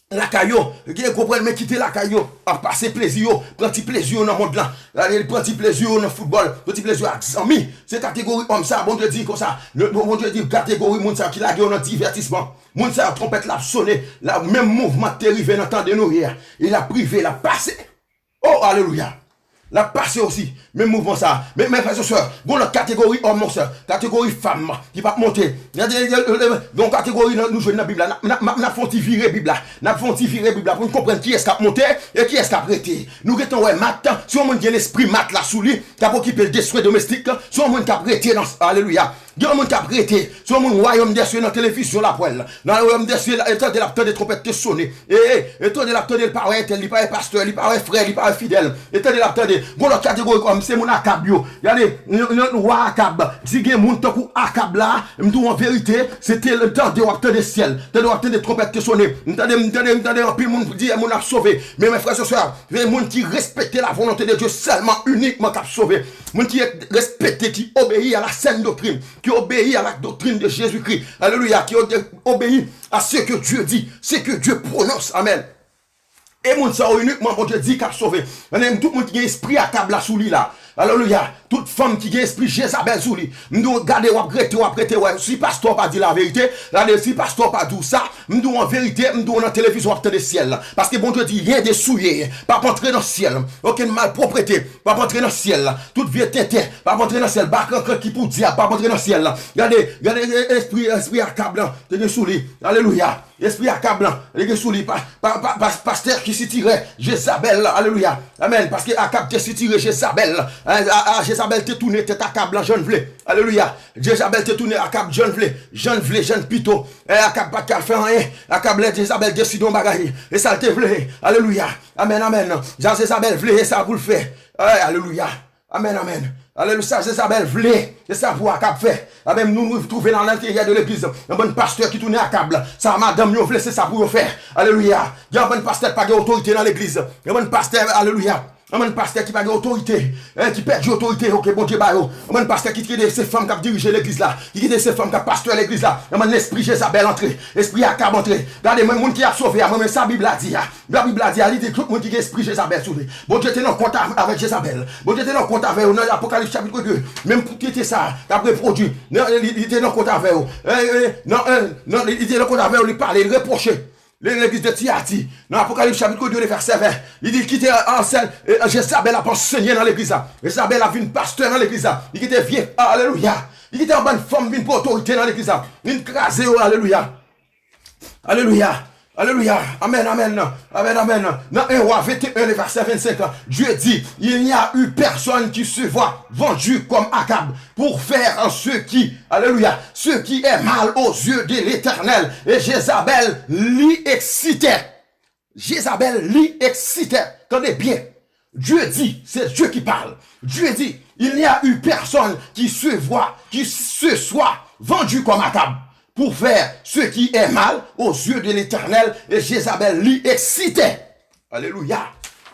lakay yo, gen konprann men kite lakay yo, ap pase plezi yo, pran ti plezi yo nan mond lan. Gade, pran ti plezi yo nan foutbòl, pran ti plezi yo ak zanmi. Se kategori òm sa, Bondye di konsa. Le, Bondye di kategori moun sa ki lage yo nan divètisman. Moun sa yo, twonpèt la ap sone, la, menm mouvman ki te rive nan tan de Noye a, e l ap rive, l ap pase. Oh, alelouya! L ap pase osi, menm mouvman sa a. Men, men frè e sè, gon lòt kategori òm, mon sè, kategori fanm ki p ap monte. Gade, gade, gade, gon kategori nan, nou jwenn nan Bib la. N ap, n ap, n ap, n ap fè yon ti vire Bib la. N ap fè yon ti vire Bib la pou n konprann kiyès k ap monte e kiyès k ap rete. Nou gentan wè mat, se yon moun gen lespri mat la sou li, k ap okipe l de swen domestik, se yon moun k ap rete nan, alelouya. Gen yon moun k ap rete, se yon moun wayòm dèsye nan televizyon l ap wè l. Nan wayòm dèsye, l ap tande, l ap tande twonpèt te sone. E, e, e tande, l ap tande, l pa wè entèl, li pa wè pastè, li pa wè frè, li pa wè fidèl. E tande, l ap tande. Gon lòt kategori òm, se moun Akab yo. Gade, yon, yon wa Akab. Si gen moun tankou Akab la, m di w an verite, se te tande w ap tande syèl. Tande w ap tande twonpèt te sone. M tande, m tande, m tande anpil moun di moun ap sove. Men, men frè e sè, se moun ki respekte la volonte de Dye sèlman, inikman k ap sove. Moun ki respekte, ki obeyi a la sèn doktrin, ki obeyi a la doktrin de Jezikri. Alelouya. Ki obeyi a ce que Dieu dit, ce que Dieu prononce. Amèn. E moun sa yo inikman Bondye di k ap sove. Ann, tout moun ki gen espri Akab la sou li la. Alelouya. Tout fanm ki gen espri Jezabèl sou li. M di w, gade, w ap rete, w ap rete, wè. Si pastè w pa di laverite, gade, si pastè w pa di w sa, m di w an verite, m di w nan televizyon w ap tande syèl la. Paske Bondye di, rien de souillé p ap antre nan syèl. Okenn malpwoprete p ap antre nan syèl la. Tout vye tenten p ap antre nan syèl. Bakankran ki pou dyab p ap antre nan syèl la. Gade, gade, e, espri, espri Akab lan te gen sou li. Alelouya. Espri Akab lan, li gen sou li, pa, pa, pa, pa, pastè ki sitire Jezabèl la, alelouya, amèn, paske Akab te sitire Jezabèl la, a, a, a, Jezabèl te tounen tèt Akab lan jan l vle, alelouya, Jezabèl te tounen Akab jan l vle, jan l vle, jan l pito, e, Akab pa t ka fè anyen, Akab lè Jezabèl deside yon bagay, e sa l te vle, alelouya, amèn, amèn, jan Jezabèl vle, e sa pou l fè, e, alelouya. Amèn, amèn. Alelouya, sa Jezabèl vle, se sa pou Akab fè. Amèn, nou, nou twouve nan lenteryè de legliz. Yon bann pastè ki tounen Akab la. Sa madanm yo vle, se sa pou yo fè. Alelouya. Gen yon bann pastè ki pa gen otorite nan legliz. Yon bann pastè, alelouya. Yon bann pastè ki pa gen otorite, en, ki pèdi otorite yo ke Bondye ba yo. Yon bann pastè ki kite se fanm k ap dirije legliz la, ki kite se fanm k ap pastè legliz la. Yon bann lespri Jezabèl antre, lespri Akab antre. Gade, mwen, moun ki ap sove a, mwen, men sa Bib la di a. Jan Bib la di a, li di tout moun ki gen espri Jezabèl sou li. Bondye te nan kont a-, avèk Jezabèl. Bondye te nan kont avè yo nan Apokalips chapit de. Menm pou tete sa a, k ap repwodui, nan, li, li te nan kont avè yo. E, e, nan, e, nan, li, li te nan kont avè yo, li pale, li repwoche. Le, legliz de Tiyati, nan Apokalips chapit de, vèsè ven. Li di, kite ansèn, e, Jezabèl ap ansenye nan legliz la. Jezabèl ap vin pastè nan legliz la. Li kite vye, alelouya. Li kite yon bann fanm vin pran otorite nan legliz la. Vin kraze yo, alelouya. Alelouya. Alléluia. Amen, amen. Amen, amen. Dans un Roi vingt et un, le verset vingt-cinq, Dieu dit, il n'y a eu personne qui se voit vendu comme Akab pour faire ce qui, alléluia, ce qui est mal aux yeux de l'Éternel. Et Jézabèl li eksite. Jézabèl li eksite. Tande bien. Dieu dit, c'est Dieu qui parle. Dieu dit, il n'y a eu personne qui se voit, qui se soit vendu comme Akab pour faire ce qui est mal aux yeux de l'Éternel. Et Jézabèl li eksite. Alléluia.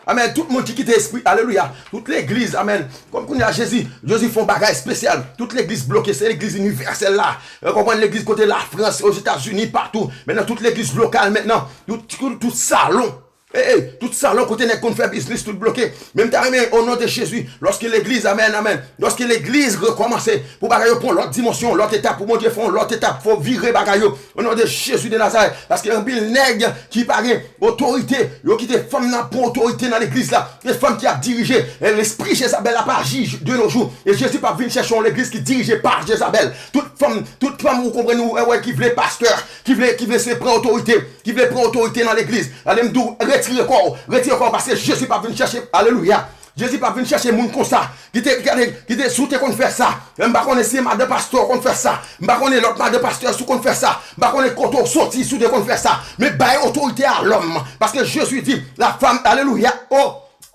Amen. Tout moun ki kite espri, alléluia. Tout legliz, amen. Kòm kounye a Jezi, Jezi fè yon bagay espesyal. Tout legliz bloke, se legliz inivèsèl la. Ou konprann, legliz kote Lafrans, Ozetazini, patou. Mentnan tout legliz lokal mentnan, tout, tout, tout salon. Ey, ey, tout salon kote nèg konn fè biznis, tout bloke. Men m ta renmen, o non de Jezi, lòske legliz, amen, amen, lòske legliz rekòmanse, pou bagay yo pran lòt dimansyon, lòt etap, pou Bondye fè yon lòt etap, fò vire bagay yo, o non de Jezi de Nazarèt. Paske anpil nèg ki pa gen otorite, yo kite fanm nan pran otorite nan legliz la. Se fanm ki ap dirije. E lespri Jezabèl la pa aji de nos jours. E Jezi p ap vin chèche yon legliz ki dirije pa Jezabèl. Tout fanm, tout fanm ou konprann ou wè ki vle pastè, ki vle, ki vle se pran otorite, ki vle pran otorite nan legliz. Gade m di w, retire kò w, retire kò w, paske Jezi p ap vin chèche, alelouya. Jezi p ap vin chèche moun konsa, ki te, ki te, ki te, si w te konn fè sa, m pa konnen si madan pastè w konn fè sa, m pa konnen lòt madan pastè si w konn fè sa, m pa konnen kote w soti si w te konn fè sa, men bay otorite a lòm, paske Jezi di, la femme, alelouya, o,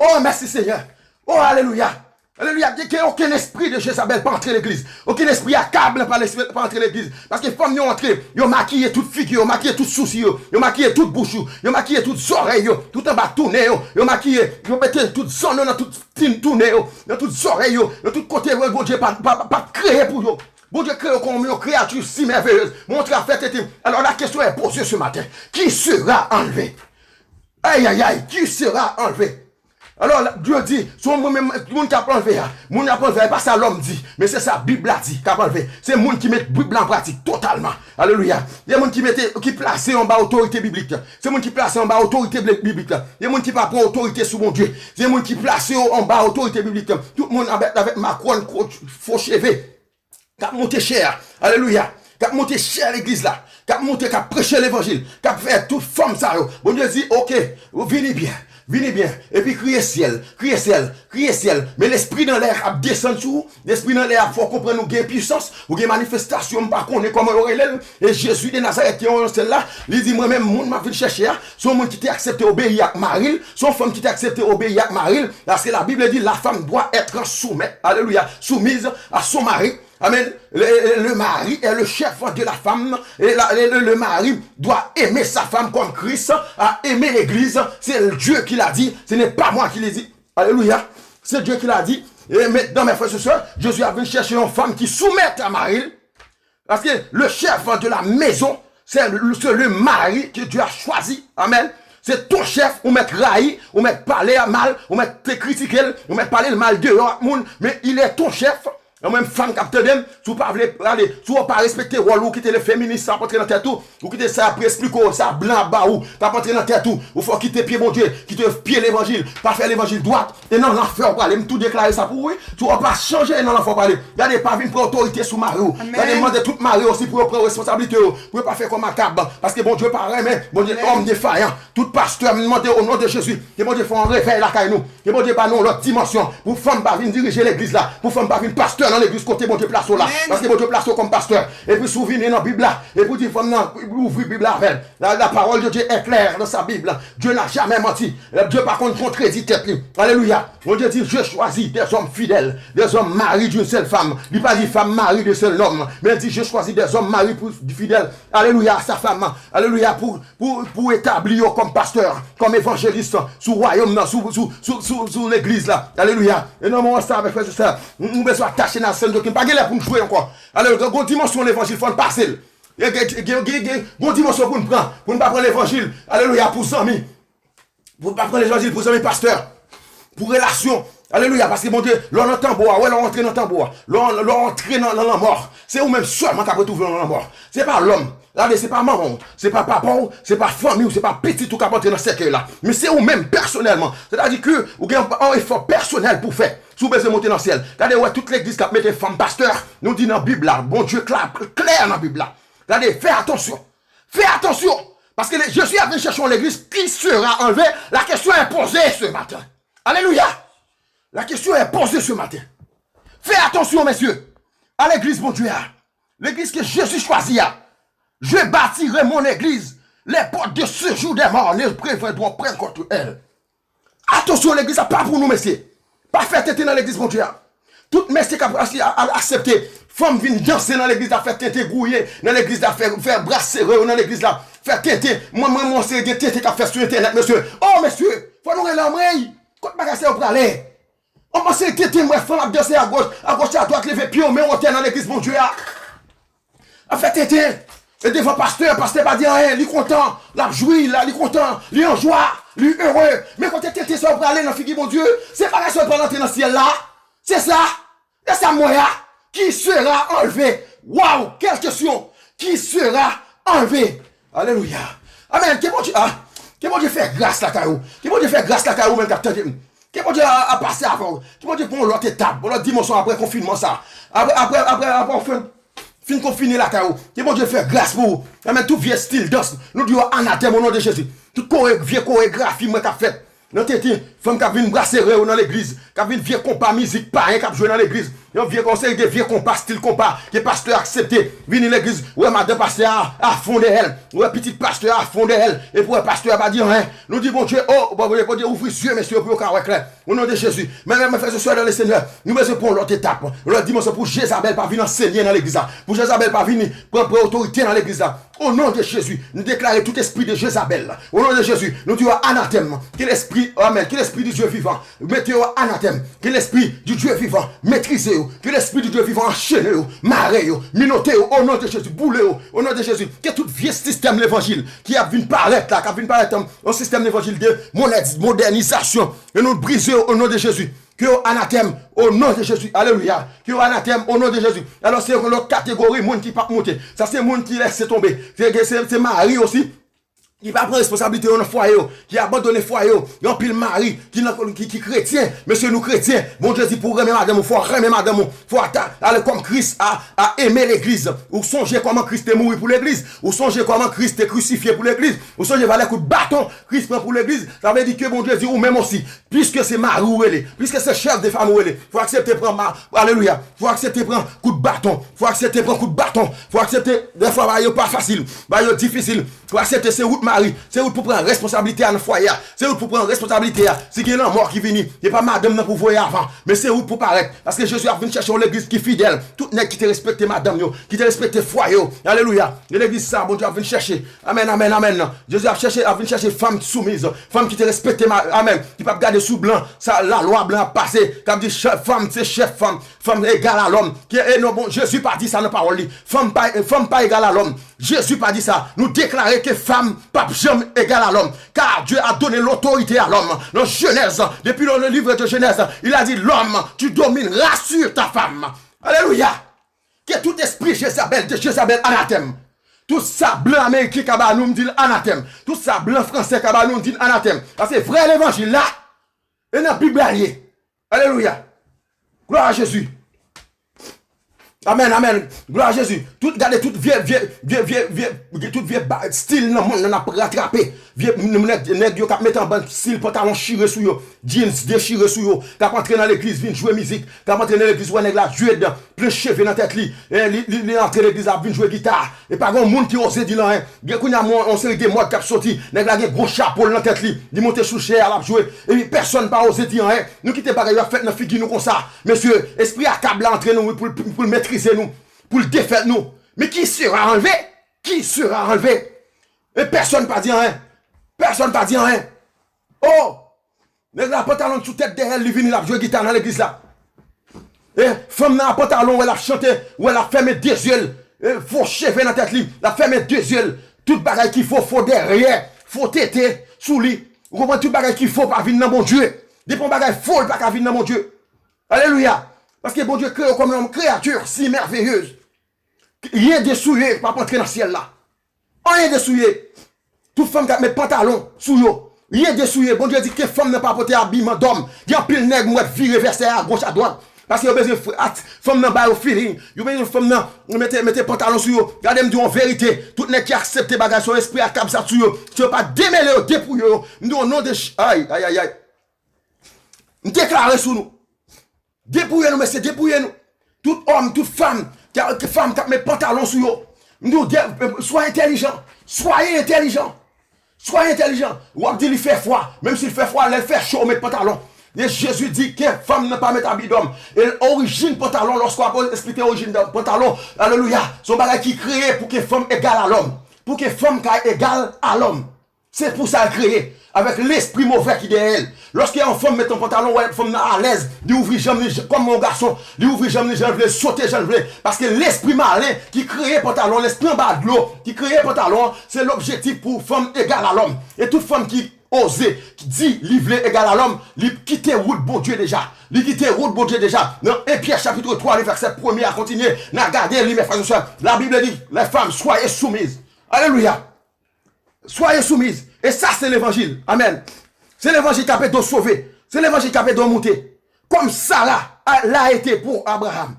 o, mèsi Senyè, o, alelouya. Alelouya, ke, ke okenn espri de Jezabèl pa antre legliz. Okenn espri Akab pa, pa antre legliz. Paske fanm yo antre, yo makiye tout figi yo, makiye tout sousi yo, yo makiye tout bouch yo, yo makiye tout zòrèy yo, tout anba tounen yo, yo makiye, yo mete tout zanno nan tout tin tounen yo, nan tout zòrèy yo, nan tout kote yo, Bondye pa, pa, pa, pa kreye pou yo. Bondye kreye yo kòm yon kreyati si mèveyez. Montre a fè tete. Alors la question est posée ce matin. Qui sera enlevé? Aïe, aïe, aïe, qui sera enlevé? Alò, Dye di, se yon moun, moun k ap anlve a. Moun ap anlve a, e pa sa lòm di, men se sa Bib la di k ap anlve. Se moun ki met Bib la an pratik totalman. Alelouya. Se moun ki mete, ki plase yo anba otorite biblik. Se moun ki plase yo anba otorite biblik. Se moun ki pa pran otorite sou Bondye. Se moun ki plase yo anba otorite biblik. Tout moun avèk, avèk makòn, fo cheve. K ap monte chè a. Alelouya. K ap monte chè legliz la. K ap monte, k ap preche levanjil. K ap fè tout fanm sa yo. Bondye di, oke, vini byen. Vini byen. Epi kriye syèl. Kriye syèl. Kriye syèl. Men lespri nan lè ap desann sou ou. Lespri nan lè ap fè w konprann ou gen pisans. Ou gen manifestasyon, m pa konnen kòman yo rele l. E Jezi de Nazarèt ki yon syèl la. Li di, mwen menm, moun m ap vin chèche a, se yon moun ki te aksepte obeyi ak mari l. Se yon fanm ki te aksepte obeyi ak mari l. Paske la Bible dit, la femme doit être soumise. Alelouya. Soumise à son mari. Amen. Le, le mari est le chef de la femme. Et la, le, le, le mari doit aimer sa femme comme Christ a aimé l'église. C'est Dieu qui l'a dit. Ce n'est pas moi qui l'ai dit. Alléluia. C'est Dieu qui l'a dit. Et maintenant, mes frères et sœurs, Jésus a venu chercher une femme qui soumette à Marie. Paske le chef de la maison, c'est le, c'est le mari que Dieu a choisi. Amen. Se ton chèf, ou mèt rayi, ou mèt pale mal, ou mèt te kritike l, ou mèt pale l mal deyò ak moun, men il est ton chef. Mwen menm fanm k ap tande m, si w pa vle pale, si w pa respekte wòl ou, kite le feminis sa ap antre nan tèt ou, ou kite sa ap esplike w, sa blan ap ba ou, k ap antre nan tèt ou, ou fò kite pye Bondye, kite pye levanjil, pa fè levanjil dwat, e nan lanfè w prale, m tou deklare sa pou ou, wi. Si w pa chanje, e nan lanfè w prale. Gade, pa vin pran otorite sou mari w. Gade, mande tout mari yo osi pou yo pran responsablite yo, pou yo pa fè kòm Akab, paske Bondye pa renmen, Bondye, lòm defayan. Tout pastè, m mande o non de Jezi, ke Bondye fè yon revèy lakay nou. Ke Bondye ba nou yon lòt dimansyon. Pou fanm pa vin dirije legliz la. Pou fanm pa vin pastè nan legliz kote Bondye plase w la. Paske Bondye plase w kòm pastè. Epi si w vini nan Bib la, epi w di fanm nan, ouvri Bib la avè l. La, la parole de Dieu est claire dans sa Bible. Dieu n'a jamais menti. Dieu pa konn kontredi tèt li. Alelouya. Bondye di, je choisis des hommes fidèles, des hommes maris d'une seule femme. Li pa di femme mari d'un seul homme. Men li di, je choisis des hommes maris fidèles. Alelouya, à sa femme. Alelouya, pou pou, pou etabli yo kòm pastè, kòm evanjelis sou wayòm nan, sou, sou, sou, sou, sou legliz la. Alelouya. E nan moman sa, avèk frè e sè, nou, nou bezwen atache nan sèn doktrin. Pa gen lè pou n jwe ankò. Alelouya. Gen yon dimansyon levanjil, fò n pase l. Gen, gen, gen, gen, gen yon dimansyon pou n pran, pou n pa pran levanjil. Alelouya, pou zanmi. Pou pa pran levanjil pou zanmi pastè. Pou relasyon. Alelouya, paske Bondye, lè w nan tanbou a, wè lè w antre nan tanbou a, lè w, lè w antre nan, nan lanmò, se ou menm sèlman k ap retwouve w nan lanmò. Se pa lòm. Gade, se pa manman w, se pa papa w, se pa fanmi w, se pa pitit ou k ap antre nan sèkèy la. Men se ou menm pèsonèlman. Sètadi ke ou gen yon efò pèsonèl pou w fè. Si w bezwen monte nan syèl. Gade, wè tout legliz k ap mete fanm pastè, nou di nan Bib la, Bondye klè, klè nan Bib la. Gade, fè atansyon. Fè atansyon! Paske Jezi ap vin chèche yon legliz ki sera anlve. La question est posée ce matin. Alelouya. La question est posée ce matin. Fè atansyon, mesye, a legliz Bondye a. Legliz ke Jezi chwazi a. Je bâtirai mon église. Les portes de séjour des morts ne prévaudront point contre elle. Atansyon, legliz la pa pou nou, mesye. Pa fè tenten nan legliz Bondye a. Tout mesye k ap aksepte fanm vin danse nan legliz la, fè tenten gouye nan legliz la, fè, fè bra sere yo nan legliz la, fè tenten. Mwen, mwen, mwen, se gen tenten k ap fèt sou entènèt, mesye. Oh, mesye, fò nou rele anmwey. Kot bagay sa yo prale? On panse tenten, mwen, fanm ap danse agoch, agoch, adwat, leve pye yo, men wotè nan legliz Bondye a. Ap fè tenten. E devan pastè, pastè pa di anyen, li kontan, l ap jwi, la, li kontan, li an jwa, li ere. Men kote tenten sa yo prale nan figi Bondye, se bagay sa yo pral antre nan syèl la. Se sa. E sa m wè a, qui sera enlevé. Waw, quelle question. Qui sera enlevé. Alelouya. Amen. Ke Bondye, ah, ke Bondye fè gras lakay ou. Ke Bondye fè gras lakay ou menm k ap tande m. Ke Bondye a, a pase avè w. Ke Bondye pran yon lòt etap, yon lòt dimansyon apre konfinman sa. Apre, apre, apre, apre w fin, fin konfine lakay ou. Ke Bondye fè gras pou ou. Amen. Tout vye estil dans, nou di yo anatèm o non de Jezi. Tout kore, vye koregrafi mwen k ap fèt nan tenten fanm k ap vin bra sere yo nan legliz, k ap vin vye konpa mizik payen k ap jwe nan legliz. Yon vye, yon seri de vye konpa, estil konpa ke pastè aksepte. Vini legliz, wè madan pastè a a fon dèyè l, wè pitit pastè a a fon dèyè l, epi wè pastè a pa di anyen. Nou di Bondye, oh, Bondye, Bondye ouvri zye mesye yo pou yo ka wè klè. O non de Jezi. Men, men, men, frè e sè dan le Senyè, nou bezwen pran yon lòt etap, yon lòt dimansyon pou Jezabèl pa vin ansenye nan legliz la, pou Jezabèl pa vini pran, pran otorite nan legliz la. O non de Jezi, nou deklare tout espri de Jezabèl. O non de Jezi, nou di yo anatèm. Ke lespri, amen, ke lespri di Dye vivan mete yo anatèm. Ke lespri di Dye vivan metrize yo. Ke lespri di Dye vivan anchene yo, mare yo, minote yo. O non de Jezi, boule yo. O non de Jezi, ke tout vye sistèm levanjil ki ap vin parèt la, k ap vin parèt an, an sistèm levanjil de modè-, modènizasyon, e nou brize yo o non de Jezi. Ke yo anatèm o non de Jezi. Alelouya. Ke yo anatèm o non de Jezi. Alò, se yon lòt kategori moun ki p ap monte. Sa se moun ki lèse tonbe. Se, se, se mari osi ki pa pran responsablite yo nan fwaye yo, ki abandone fwaye yo. Gen anpil mari ki nan, ki, ki kretyen. Mesye, nou kretyen. Bondye di pou w renmen madanm ou, fò w renmen madanm ou. Fò w ta, ale kòm Kris a, a eme legliz. Ou sonje kòman Kris te mouri pou legliz. Ou sonje kòman Kris te krisifye pou legliz. Ou sonje valè kout baton Kris pran pou legliz. Sa vle di ke Bondye di ou menm osi. Piske se mari w rele, piske se chèf de fanmi w rele, fò w aksepte pran ma-, alelouya, fò w aksepte pran kout baton, fò w aksepte pran kout baton, fò w aksepte, dèfwa bagay yo pa fasil, bagay yo difisil, fò w aksepte se ou k mari, se ou k pou pran responsablite a nan fwaye a, se ou k pou pran responsablite a, si gen lanmò ki vini, se pa madanm nan pou voye avan, men se ou k pou parèt, paske Jezi ap vin chèche yon legliz ki fidèl, tout nèg ki te respekte madanm yo, ki te respekte fwaye yo, alelouya, e legliz sa Bondye ap vin chèche, Amèn, amèn, amèn. Jezi ap chèche, ap vin chèche fanm soumiz, fanm ki te respekte ma-, amèn, ki p ap gade sou blan, sa lalwa blan ap pase, k ap di chè-, fanm se chèf fanm, fanm egal a lòm. Ki, e non, bon, Jezi pa di sa nan pawòl li. Fanm pa, fanm pa egal a lòm. Jezi pa di sa. Nou deklare ke fanm p ap janm egal a lòm. Car Dieu a donné l'autorité à l'homme. Dans Genèse, depuis le, le livre de Genèse, il a dit, l'homme, tu domineras sur ta femme. Alelouya. Ke tout espri Jezabèl, de Jezabèl anatèm. Tout sa blan ameriken ka ba nou, m di l anatèm. Tout sa blan fransè ka ba nou, m di l anatèm. Paske vrè levanjil la, e nan Bib la l ye. Alelouya. Glwa a Jezi. Amèn, amèn. Glwa a Jezi. Tout, gade tout vye, vye, vye, vye, vye, tout vye ba-, estil nan monn nan n ap ratrape. Vye, n-, nèg, nèg yo k ap mete anba estil pantalon chire sou yo. Jeans dechire sou yo. K ap antre nan legliz vin jwe mizik. K ap antre nan legliz, wè nèg la jwe dan, plen cheve nan tèt li. E li, li, li antre legliz la ap vin jwe gita. E pa gen moun ki oze di l anyen. Gen kounye a, yon, yon seri de mòd k ap soti. Nèg la gen gwo chapo l nan tèt li. Li monte sou chè a, l ap jwe. Epi pèsonn pa oze di anyen. Nou kite bagay yo ap fèt nan figi nou konsa. Mesye, espri akab la antre nou, wi, pou l, pou l metrize nou. Pou l defèt nou. Mais qui sera enlevé? Qui sera enlevé? E pèsonn pa di anyen. Pèsonn pa di anyen. Oh! Nèg la pantalon sou tèt dèyè l, li vini, l ap jwe gita nan legliz la. E fanm nan a pantalon, wè l ap chante, wè l ap fèmen de zye l. E fo cheve nan tèt li, l ap fèmen de zye l. Tout bagay ki fo, fo dèyè, fo tete sou li. Ou konprann, tout bagay ki fo pa vin nan Bondye. Depi yon bagay fo, l pa ka vin nan Bondye. Alelouya. Paske Bondye kreye w kòm yon kreati si mèveyez. Ryen de souye p ap antre nan syèl la. Anyen de souye. Tout fanm k ap met pantalon sou yo. Ryen de souye. Bondye di ke fanm nan pa pote abiman dòm. Gen anpil nèg m wè vire vèsè a goch a dwat. Paske yo bezwen fre- at- fanm nan ba yo feeling. Yo bezwen fanm nan mete, mete pantalon sou yo. Gade, m di yon verite. Tout nèg ki aksepte bagay sa yo, espri a kab sa sou yo. Si yo pa demele yo, depouye yo. M di o non de J- Ay, ay, ay, ay. M deklare sou nou. Depouye nou, mesye, depouye nou. Tout òm, tout fanm, ki, ki fanm k ap met pantalon sou yo. M di w, de- swa entèlijan. Swa entèlijan. Swa entèlijan. W ap di li fè fwa. Menm si l fè fwa, lè l fè cho, ou met pantalon. E Jezi di ke fanm nan pa met abi dòm. E orijin pantalon, lòske w ap esplike orijin pantalon, alelouya, se yon bagay ki kreye pou ke fanm egal a lòm. Pou ke fanm ka egal a lòm. Se pou sa l kreye. Avèk lespri movè ki dèyè l. Lòske yon fanm met yon pantalon, wè fanm nan alèz, li ouvri janm li j- kòm yon gason, li ouvri janm li jan l vle, sote jan l vle. Paske lespri malen ki kreye pantalon, lespri anba dlo ki kreye pantalon an, se lobjektif pou fanm egal a lòm. E tout fanm ki oze, ki di li vle egal a lòm, li kite wout Bondye deja. Li kite wout Bondye deja. Nan en Pyè chapit twa, le vèsè premye a kontinye, n a gade li, mes frères et sœurs. Labib di, les femmes, soyez soumises. Alelouya. Soyez soumises. E sa se levanjil. Amèn. Se levanjil k ap ede w sove. Se levanjil k ap ede w moute. Kòm Sara a- l'a été pou Abraham.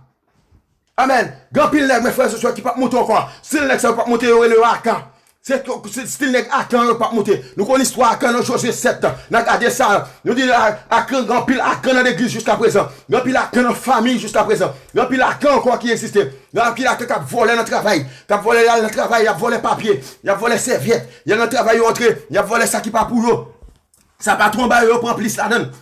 Amèn. Gen anpil nèg, mes frères et sœurs, ki p ap moute ankò. Stil nèg sa yo p ap moute, yo rele yo Akan. Se, se stil nèg Akan yo p ap moute. Nou konn istwa Akan nan Jozye sèt. N a gade sa. Nou di A- Akan, gen anpil Akan nan legliz jiska prezan. Gen anpil Akan nan fanmi jiska prezan. Gen anpil Akan ankò ki egziste. Gen anpil Akan k ap vòlè nan travay. K ap vòlè, y al nan travay, y ap vòlè papye, y ap vòlè sèvyèt. Y al nan travay, yo antre, y ap vòlè sa ki pa pou yo. Sa patwon ba yo, yo pran plis ladan l.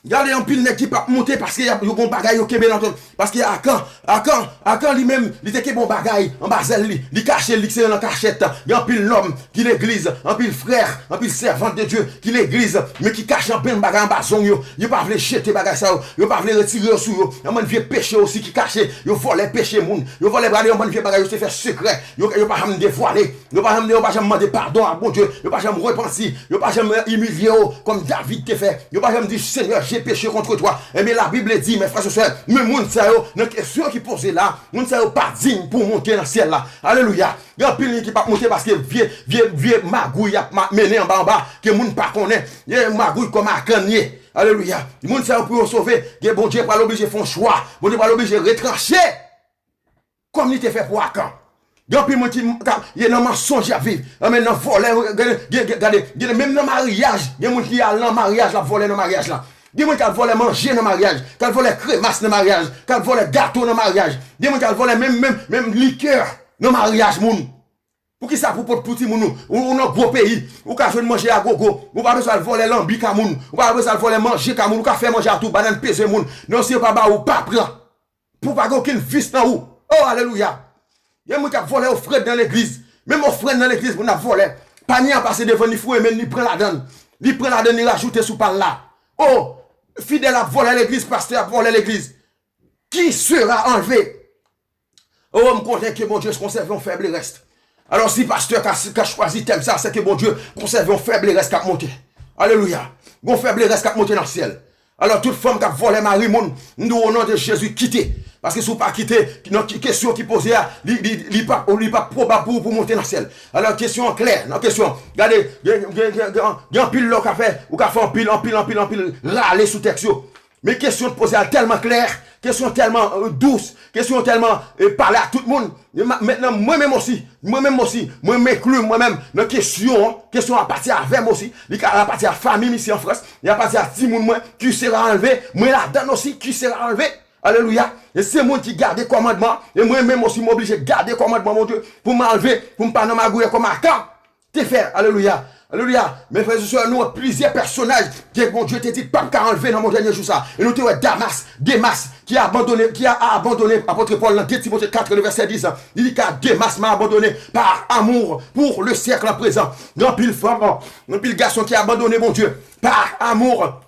Gade anpil nèg ki p ap moute paske y ap- yo gon bagay yo kenbe nan tèt. Paske Akan, Akan, Akan li menm, li te kenbe yon bagay anba zèl li. Li kache, li se nan kachèt. Gen anpil nonm ki legliz, anpil frè, anpil sèvant de Dye ki legliz, men ki kache anpil bagay anba zong yo. Yo pa vle jete bagay sa yo. Yo pa vle retire yo sou yo. Yon bann vye peche osi ki kache. Yo vòlè peche moun. Yo vòlè, gade yon bann vye bagay yo te fè sekrè. Yo, yo pa janm devwale. Yo pa janm, yo pa janm mande padon a Bondye. Yo pa janm repanti. Yo pa janm imilye yo kòm David te fè. Yo pa janm di, Seigneur, j'ai péché contre toi. Ebyen, Labib di, mes frères et sœurs, men moun sa yo, nan kesyon ki poze la, moun sa yo pa diy pou monte nan syèl la. Alelouya. Gen anpil moun ki p ap monte paske vye, vye, vye magouy y ap ma- mennen anba anba, ke moun pa konnen. Gen magouy kòm Akan ye. Alelouya. Moun sa yo pou yo sove, gen Bondye pral oblije fè yon chwa. Bondye pral oblije retranche. Kòm li te fè pou Akan. Gen anpil moun ki ka- ye nan mansonj y ap viv. Anben nan vòlè, gade, gade, gade, gade, menm nan maryaj, gen moun ki al nan maryaj, l ap vòlè nan maryaj la. Gen moun k al vòlè manje nan maryaj, k al vòlè kremas nan maryaj, k al vòlè gato nan maryaj. Gen moun k al vòlè menm, menm, menm likè nan maryaj moun. Poukisa pou pot pou timoun ou, ou, ou nan gwo peyi, ou ka jwenn manje a gogo, ou pa bezwen al vòlè lanbi ka moun, ou pa bezwen al vòlè manje ka moun, ou ka fè manje a tou, bannann peze moun, non si yo pa ba ou, pa pran. Pou pa gen okenn vis nan ou. Oh, alelouya. Gen moun k ap vòlè ofrann nan legliz. Menm ofrann nan legliz, moun ap vòlè. Panye an pase devan, li foure men li pran ladan l. Li pran ladan l, li rajoute sou pa l la. Oh, fidèl ap vòlè legliz, pastè ap vòlè legliz. Qui sera enlevé? Oh, m konnen ke Bondye konsève yon fèb rès. Alò, si pastè ka, ka chwazi tèm sa, se ke Bondye konsève yon fèb rès k ap monte. Alelouya. Yon fèb rès k ap monte nan syèl. Alò, tout fanm k ap vòlè mari moun, m di w, o non de Jezi, kite. Paske si w pa kite, nan ki- kesyon ki poze a, li, li, li pa, li pa pwobab pou ou pou monte nan syèl. Alò, kesyon an klè, nan kesyon. Gade, gen, gen, gen, gen, gen anpil lè w ka fè, ou ka fè anpil, anpil, anpil, anpil rale sou tèks yo. Men kesyon poze a tèlman klè, kesyon tèlman, euh, dous, kesyon tèlman, euh, pale a tout moun. E ma- mentnan, mwen menm osi, mwen menm osi, mwen m enkli mwen menm nan kesyon an, kesyon an pati avè m osi, li ka pati a fanmi m isi an Frans, li ka pati a timoun mwen, qui sera enlevé, mwen ladan l osi, qui sera enlevé. Alelouya. E se moun ki gade kòmandman, e mwen menm osi, m oblije gade kòmandman Bondye, pou m anlve, pou m pa nan magouyè kòm Akan te fè. Alelouya. Alelouya. Men frè e sè, nou wè plizyè pèsonaj ke Bondye te di p ap ka anlve nan mon dènye jou sa. E nou te wè Damas, Demas, ki abandone, ki a, a abandone apot Pòl nan de Timote kat, le vèsè dis. Li di, car Demas m'a abandonné par amour pour le siècle présent. Gen anpil fanm, gen anpil gason ki abandone Bondye par amour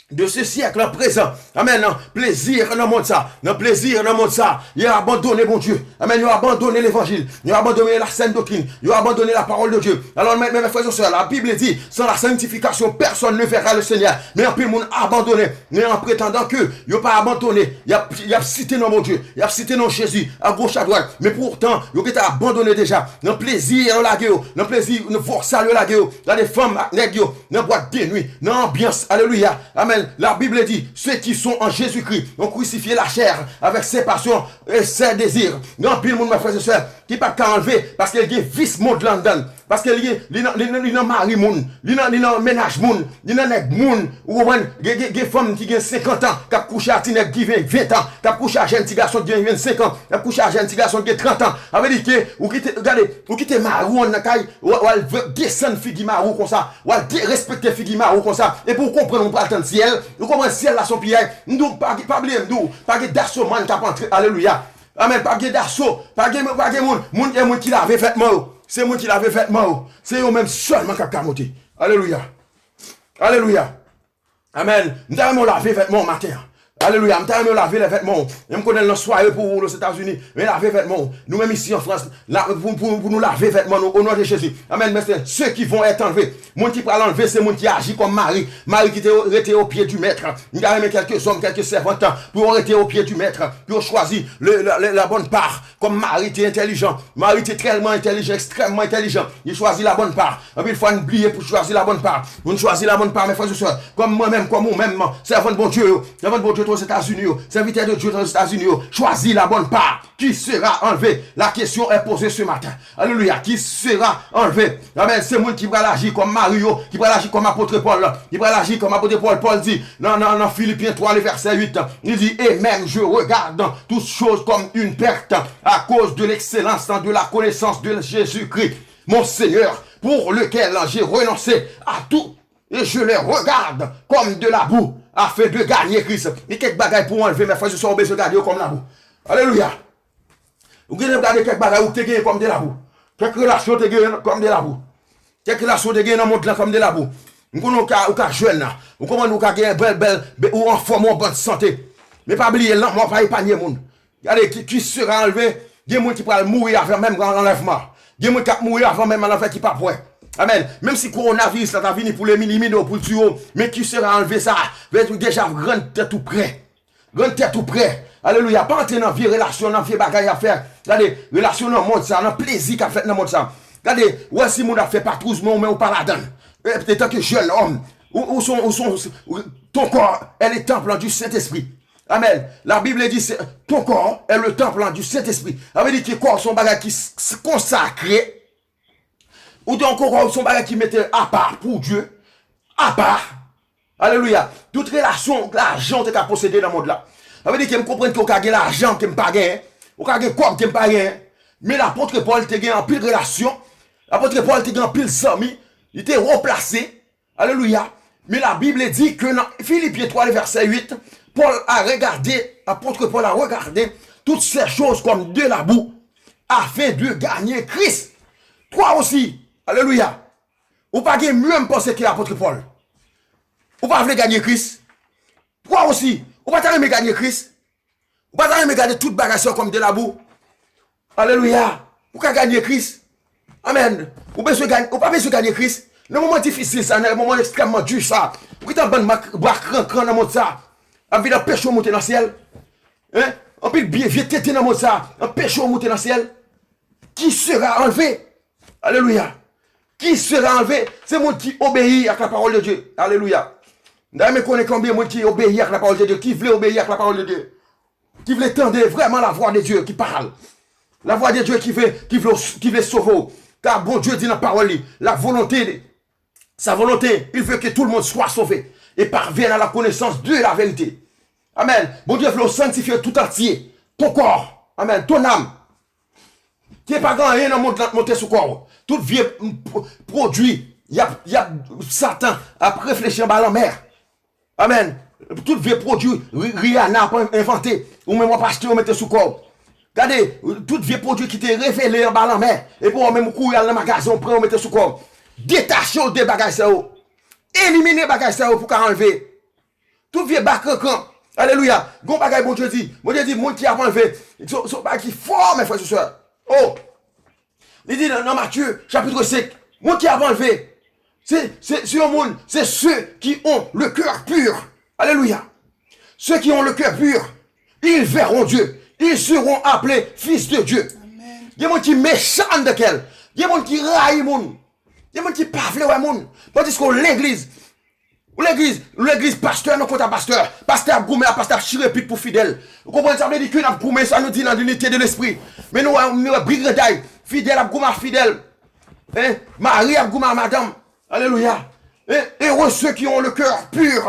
de ce siècle présent. Amèn. Nan plezi nan mond sa. Nan plezi nan mond sa. Yo abandone Bondye. Amèn. Yo abandone levanjil. Yo abandone la sèn doktrin. Yo abandone la parole de Dieu. Alò, mes, mes frères et sœurs, la Bible dit, sans la sanctification, personne ne verra le Seigneur. Men anpil moun abandone. Men an pretandan ke yo pa abandone, y ap, y ap site non Bondye, y ap site non Jezi, a goch, a dwat. Men poutan, yo gentan abandone deja. Nan plezi yo lage yo, nan plezi, nan vòsal yo lage yo. Gade fanm ak nèg yo, nan bwat de nwi, nan anbyans. Alelouya. Amèn. La Bible dit, ceux qui sont en Jésus-Christ ont crucifié la chair avec ses passions et ses désirs. Gen anpil moun, mè frè e sè, ki pa ka anlve paske l gen vis mond lan anndan l. Paske li, li nan, li nan, li nan mari moun, li nan, li nan mennaj moun, li nan nèg moun. Ou konprann? Gen, gen, gen fanm ki gen senkant an, k ap kouche a ti nèg ki gen ven an, k ap kouche a jèn ti gason ki gen vennsenk an, k ap kouche a jèn ti gason ki gen trant an. Sa vle di ke ou kite, gade, ou kite mari w nan kay, w, w al desann figi mari w konsa, w al derespekte figi mari w konsa, epi w konprann ou pral tann syèl, ou konprann syèl la se yon piyay. M di w, pa, pa bliye, m di w, pa gen dasomann k ap antre, alelouya. Amèn, pa gen daso, pa gen, pa gen moun, moun, gen moun ki lave vètman yo. Se moun ki lave vètman yo. Se yo menm sèlman k ap ka monte. Alelouya. Alelouya. Amèn. M ta renmen w lave vètman w maten an. Alelouya. M ta renmen w lave lè vètman w. E m konnen l nan sware pou ou Ozetazini. Men lave vètman w. Nou menm isi an Frans, la, pou, pou, pou nou lave vètman nou, o non de Jezi. Amèn. Men se ceux qui vont être enlevés. Moun ki pral anlve, se moun ki aji kòm Mari. Mari ki te rete o pye di mèt. M ta renmen kèlke zòm, kèlke sèvant, pou yo rete o pye di mèt. Pou yo chwazi le, la, la, la bonne part. Kòm Mari te entèlijan. Mari te tèlman entèlijan, ekstrèmman entèlijan. Li chwazi la bonne part. Anpil fwa, n bliye pou chwazi la bonne part. Pou n chwazi la bonne part, mè frè e sè. Kòm mwen menm, kòm ou menm, sèvant Bondye yo, sèvant Bondye t Ozetazini yo, sèvitè de Dye t Ozetazini yo, chwazi la bonne part qui sera enlevée. La question est posée ce matin. Alelouya. Qui sera enlevée. Amèn. Se moun ki pral aji kòm Mari yo, ki pral aji kòm apot Pòl, ki pral aji kòm apot Pòl. Pòl di nan, nan, nan Filipyen twa, le vèsè uit, li di, et même je regarde toutes choses comme une perte à cause de l'excellence de la connaissance de Jésus-Christ, mon Seigneur, pour lequel j'ai renoncé à tout, et je les regarde comme de la boue, afin de gagner Christ. Gen kèk bagay pou w anlve, mè frè e sè, ou bezwen gade yo kòm labou. Alelouya. Ou genlè gade kèk bagay ou te genyen kòm de labou. Kèk relasyon ou te genyen kòm de labou. Kèk relasyon ou te genyen nan mond lan kòm de labou. M konnen ou ka, ou ka jwenn nan. Ou konprann ou ka gen bèl, bèl, be- ou anfòm, ou an bòn sante. Men pa bliye, lanmò pa epanye moun. Gade, qui, qui sera enlevé, gen moun ki pral mouri avan menm anlèvman. Gen moun k ap mouri avan menm anlèvman ki p ap wè. Amèn. Menm si kowonaviris la ta vini pou l elimine w, pou l tiye w, men qui sera enlevé sa, vle di w deja rann tèt ou prè. Rann tèt ou prè. Alelouya. Pa antre nan vye relasyon, nan vye bagay y ap fè. Gade, relasyon nan mond sa, nan plezi k ap fèt nan mond sa. Gade, ou wè si moun ap fè patouz, men ou, men ou pa ladan l. E, etanke jèn òm, ou, ou son, ou son, ou, ton corps est le temple du Saint-Esprit. Amèn. La Bible dit, c'est, ton corps est le temple du Saint-Esprit. Sa vle di ke kò w se yon bagay ki s- s- konsakre. Ou te yon koko, ou se yon bagay ki mete apa pou Dye. Apa. Alelouya. Tout relasyon, lajan ou te ka posede nan mond la. Sa vle di ke m konprann ke w ka gen lajan ke m pa genyen. Ou ka gen kòb ke m pa genyen. Men lapot Pòl te gen anpil relasyon. Lapot Pòl te gen anpil zanmi. Li te wo plase. Alelouya. Men la Bible di ke nan Filipyen twa, le vèsè uit, Paul a regardé, apôtre Paul a regardé toutes ces choses comme de la boue, afin de gagner Christ. Toi aussi, alelouya, ou pa gen menm panse ke apôtre Paul. Ou pa vle gagner Christ. Toi aussi, ou pa ta renmen gagner Christ. Ou pa ta renmen gade tout bagay sa kòm de labou. Alelouya. Ou ka gagner Christ. Amèn. Ou bezwen gagner, ou pa bezwen gagner Christ. Nan moman difisil sa, nan moman ekstrèmman di sa, ou gentan bann bwa krankran nan mond sa ap vin anpeche w moute nan syèl. Hein? Anpil byen vye tenten nan mond sa anpeche w moute nan syèl. Qui sera enlevé. Alelouya. Qui sera enlevé. Se moun ki obeyi ak la parole de Dieu. Alelouya. M ta renmen konnen konbyen moun ki obeyi ak la parole de Dieu, ki vle obeyi ak la parole de Dieu, ki vle tande vrèman la voix de Dieu qui parle. La voix de Dieu ki vle, ki vle, ki vle sove w. Ka Bondye di nan pawòl li, la volonté, sa volonté, il veut que tout le monde soit sauvé et parvienne à la connaissance de la vérité. Amèn. Bondye vle w sanktifye tout antye. Ton kò. Amèn. Ton nanm. Ke pa gen anyen nan mond lan k monte sou kò w. Tout vye m- p- pwodui y ap, y ap, Satan ap reflechi anba lanmè. Amèn. Tout vye pwodui Ri- Rihanna ap envante, ou menm w ap achte yo mete sou kò w. Gade, tout vye pwodui ki te revele anba lanmè, epi w menm ou kouri al nan magazen, ou pran yo mete sou kò w. Detache w de bagay sa yo. Elimine bagay sa yo pou w ka anlve. Tout vye ba krankran. Alelouya. Gon bagay Bondye di. Bondye di, moun ki ap anlve. Se se yon bagay ki fò, mè frè, sè. Oh! Li di nan, nan Matye, chapit senk, moun ki ap anlve, se, se, se yon moun, c'est ceux qui ont le cœur pur. Alelouya. Ceux qui ont le cœur pur, ils verront Dieu. Ils seront appelés fils de Dieu. Gen moun ki mechan anndan kè l. Gen moun ki rayi moun. Gen moun ki pa vle wè moun. Tandiske legliz, Ou legliz, ou legliz, pastè nan kont a pastè. Pastè ap goumen ak pastè, ap chire pit pou fidèl. Ou konprann sa vle di ke n ap goumen, sa nou di nan linite de lespri. Men nou wè, nou wè bri grenday. Fidèl ap goumen ak fidèl. Hein? Mari ap goumen ak madanm. Alelouya. Hein? Heureux ceux qui ont le cœur pur.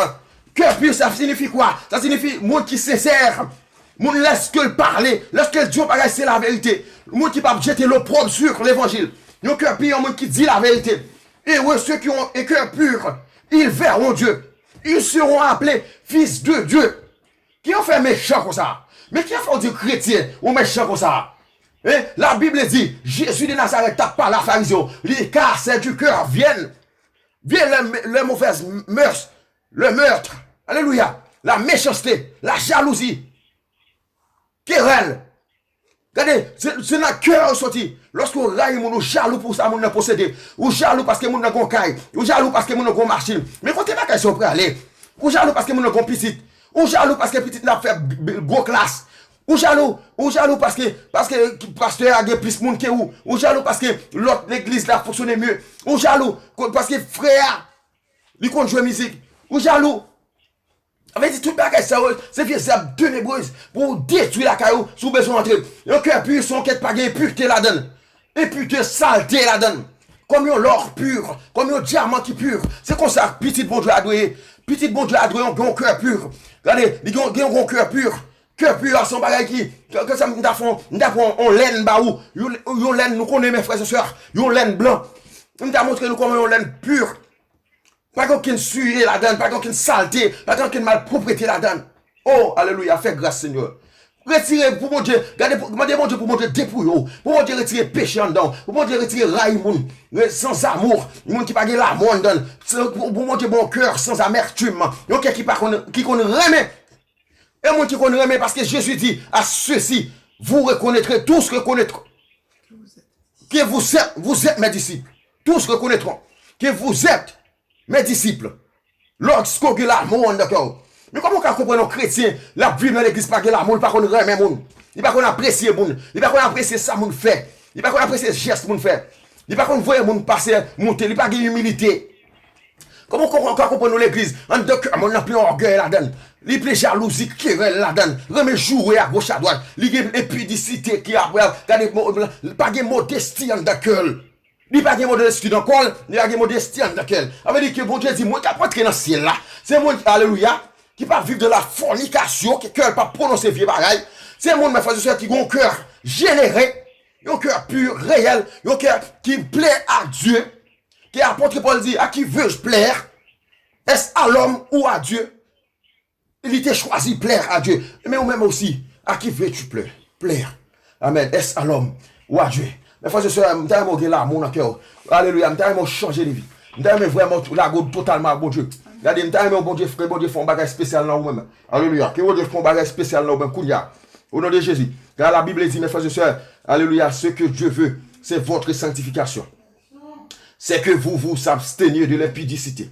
Cœur pur, ça signifie quoi? Ça signifie moun ki sensè. Moun, lorsqu'il parle, lorsqu'il dit yon bagay, se la verite. Moun ki p ap jete lopwòb sur levanjil. Yon kè pi, yon moun ki di la verite. Heureux ceux qui ont un cœur pur, ils verront Dieu. Ils seront appelés fils de Dieu. Ki yo fè mechan konsa? Men ki yo fè w di kretyen ou mechan konsa? Hein? La Bible dit, Jésus de Nazareth t ap pale a Farizyen yo. Li, car c'est du cœur viennent, viennent les, les mauvaises mœurs, le meurtre, alelouya, la méchanceté, la jalousie, querelle. Gade, se, se nan kè yo soti. Lòske w rayi moun, ou jalou pou sa moun nan posede. Ou jalou paske moun nan gon kay. Ou jalou paske moun nan gon machin. Men kote bagay sa yo prale? Ou jalou paske moun nan gon pitit. Ou jalou paske pitit nan ap fè b-, b-, gwo klas. Ou jalou, ou jalou paske, paske pastè a gen plis moun ke ou. Ou jalou paske lòt legliz la fonksyone mye. Ou jalou ko-, paske frè a, li konn jwe mizik. Ou jalou. Sa vle di tout bagay sa yo, se vye zèb tenebrez pou w detwi lakay ou, si w bezwen antre. Yon kè pi, se yon kè ki pa gen enpite ladan l. Enpite, salte ladan l. Kòm yon lò pi, kòm yon dyaman ki pi. Se konsa pitit Bondye a dwe ye. Pitit Bondye a dwe yon, yon kè pi. Gade, li gen, gen yon kè pi. Kè pi a se yon bagay ki, ke, ke sa m ta fè, m ta pran yon lèn ba ou. Yon, yon lèn nou konnen, men frè e sè, yon lèn blan. M ta montre nou kòman yon lèn pi. Pa gen okenn siye ladan l, pa gen okenn salte, pa gen okenn malpwoprete ladan l. Oh, alelouya, fè gras, Senyè. Retire pou Bondye, gade, pou, mande Bondye pou Bondye depouye w, pou Bondye retire peche anndan w, pou Bondye retire rayi moun, re-, sans amour, moun ki pa gen lanmou anndan l. Se, pou, pou Bondye ba w kè sans amertim, yon kè ki pa konn, ki konn renmen. E moun ki konn renmen, paske Jezi di, à ceux-ci, vous reconnaîtrez, tous reconnaîtront que vous êtes, vous êtes mes disciples. Tous reconnaîtront que vous êtes mes disciples. Lorsque w gen lanmou anndan kè w. Men kòman w ka konprann yon kretyen, l ap viv nan legliz, pa gen lanmou, li pa konn renmen moun. Li pa konn apresye moun. Li pa konn apresye sa moun fè. Li pa konn apresye jès moun fè. Li pa konn voye moun pase, moute. Li pa gen imilite. Kòman w ka konprann yon legliz anndan kè moun nan plen ògèy ladan l? Li plen jalouzi, kerèl ladan l. Renmen joure agoch adwat. Li gen enpidisite ki apre l. Gade, mo-, pa gen modesti anndan kè l. Li pa gen modesti nan kò l, li pa gen modesti anndan kè l. Sa vle di ke Bondye di, moun k ap antre nan syèl la, se moun, alelouya, ki p ap viv de la fònikasyon, ke kè l p ap pwononse vye bagay. Se moun, men frè e sè, ki gen yon kè jenere, yon kè pi, reyèl, yon kè ki plè a Dye. Ke apot Pòl di, à qui veux-je plaire? Est-ce à l'homme ou à Dieu? Li te chwazi plè a Dye. Men ou menm osi, à qui veux-tu plaire? Plaire. Amen. Est-ce à l'homme ou à Dieu? Men frè e sè, m ta renmen w gen lanmou nan kè w. Alelouya. M ta renmen w chanje de vi. M ta renmen vrèman w lage w totalman ak Bondye. Gade, m ta renmen w Bondye, ke Bondye fè yon bagay espesyal nan ou menm. Alelouya. Ke Bondye fè yon bagay espesyal nan ou menm kounye a. Au nom de Jésus. Car la Bible dit, mes frères et sœurs, alléluia, ce que Dieu veut, c'est votre sanctification. C'est que vous vous absteniez de l'impudicité.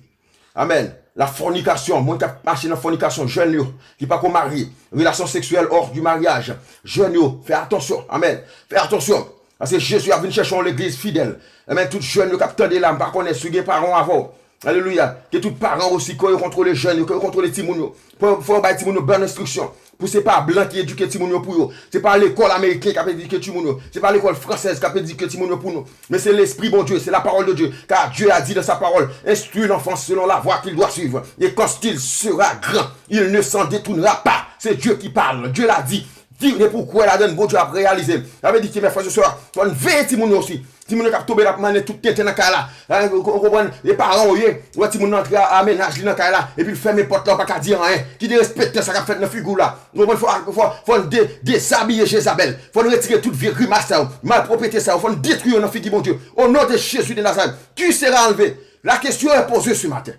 Amen. La fornication, moun k ap mache nan fònikasyon, jèn yo, ki pako marye, relasyon seksyèl hors du mariage, jèn yo, fè atansyon. Amen. Fè atansyon. Paske Jezi ap vin chèche yon legliz fidèl. Amen. Tout jèn yo k ap tande la, m pa konnen si w gen paran w avè w. Alelouya. Ke tout paran osi, ke yo kontwole jèn yo, ke yo kontwole timoun yo. Fò, fò yo bay timoun yo bòn enstriksyon. Pou se pa blan ki edike timoun yo pou yo. Se pa lekòl ameriken k ap edike timoun yo. Se pa lekòl fransèz k ap edike timoun yo pou nou. Men se Lespri Bondye, c'est la parole de Dieu. Car Dieu a dit dans sa parole, instruis l'enfant selon la voie qu'il doit suivre. Et quand il sera grand, il ne s'en détournera pas. C'est Dieu qui parle. Dieu l'a dit. Di, depi w kwè ladan l, Bondye ap reyalize l. Sa vle di ke, men frè e sè, fò n veye timoun yo osi. Timoun yo k ap tonbe, l ap mannen tout tenten nan kay la. Hein, ou, ou konprann? E paran w ye, ou wè timoun nan antre a, a mennaj li nan kay la, epi l fèmen pòt la, ou pa ka di anyen. Ki derespektan sa k ap fèt nan figi w la. Ou konprann? Fò, fò, fò n de-, dezabiye Jezabèl. Fò n retire tout vye grimas sa yo, malpwòpte sa yo. Fò n detwi yo nan figi Bondye. Au nom de Jésus de Nazareth, qui sera enlevé? La question est posée ce matin.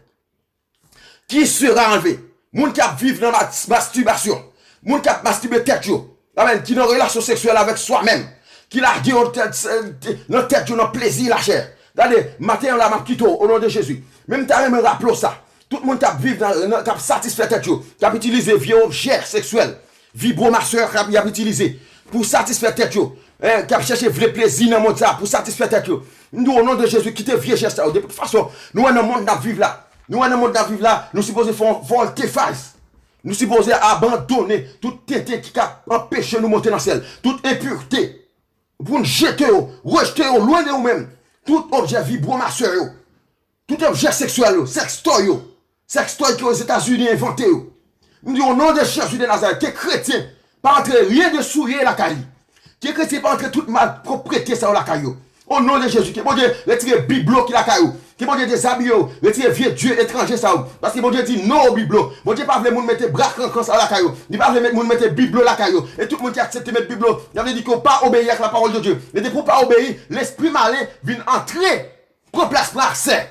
Qui sera enlevé? Moun k ap viv nan mas-, mastibasyon. Moun k ap mastibe tèt yo. Amen. Ki nan relasyon seksyèl avèk swa menm. Ki lage yo tèt, nan tèt yo nan plezi lachè. Gade, maten an la, m ap kite w, o non de Jezi. Men m ta renmen raple w sa. Tout moun k ap viv nan, nan, k ap satisfè tèt yo, k ap itilize vye objè seksyèl, vibromasè k ap, y ap itilize pou satisfè tèt yo, hein, k ap chèche vle plezi nan mond sa pou satisfè tèt yo. M di w, o non de Jezi, kite vye jès sa yo. De tout fason, nou wè nan mond n ap viv la, Nou wè nan mond n ap viv la, nou sipoze fè yon vòltefaj. Nou sipoze abandone tout tenten ki ka anpeche nou monte nan syèl. Tout enpirte. Pou n jete yo, rejte yo lwen de ou menm. Tout objè vibwomasè yo. Tout objè seksyèl yo, sextoy yo. Sextoy ke Ozetazini envante yo. M di, o non de Jezi de Nazarèt, ke kretyen pa antre ryen de souye lakay li. Ke kretyen pa antre tout malpwoprete sa yo lakay yo. O non de Jezi, ke Bondye retire biblo ki lakay ou. Ke Bondye dezabiye ou, retire vye dye etranje sa yo. Paske Bondye di non o biblo. Bondye pa vle moun mete bra kankan sa yo lakay yo. Li pa vle met moun mete biblo lakay yo. E tout moun ki aksepte met biblo, sa vle di ke w pa obeyi ak la parole de Dieu. E depi w pa obeyi, lespri malen vin antre, pran plas, pran aksè.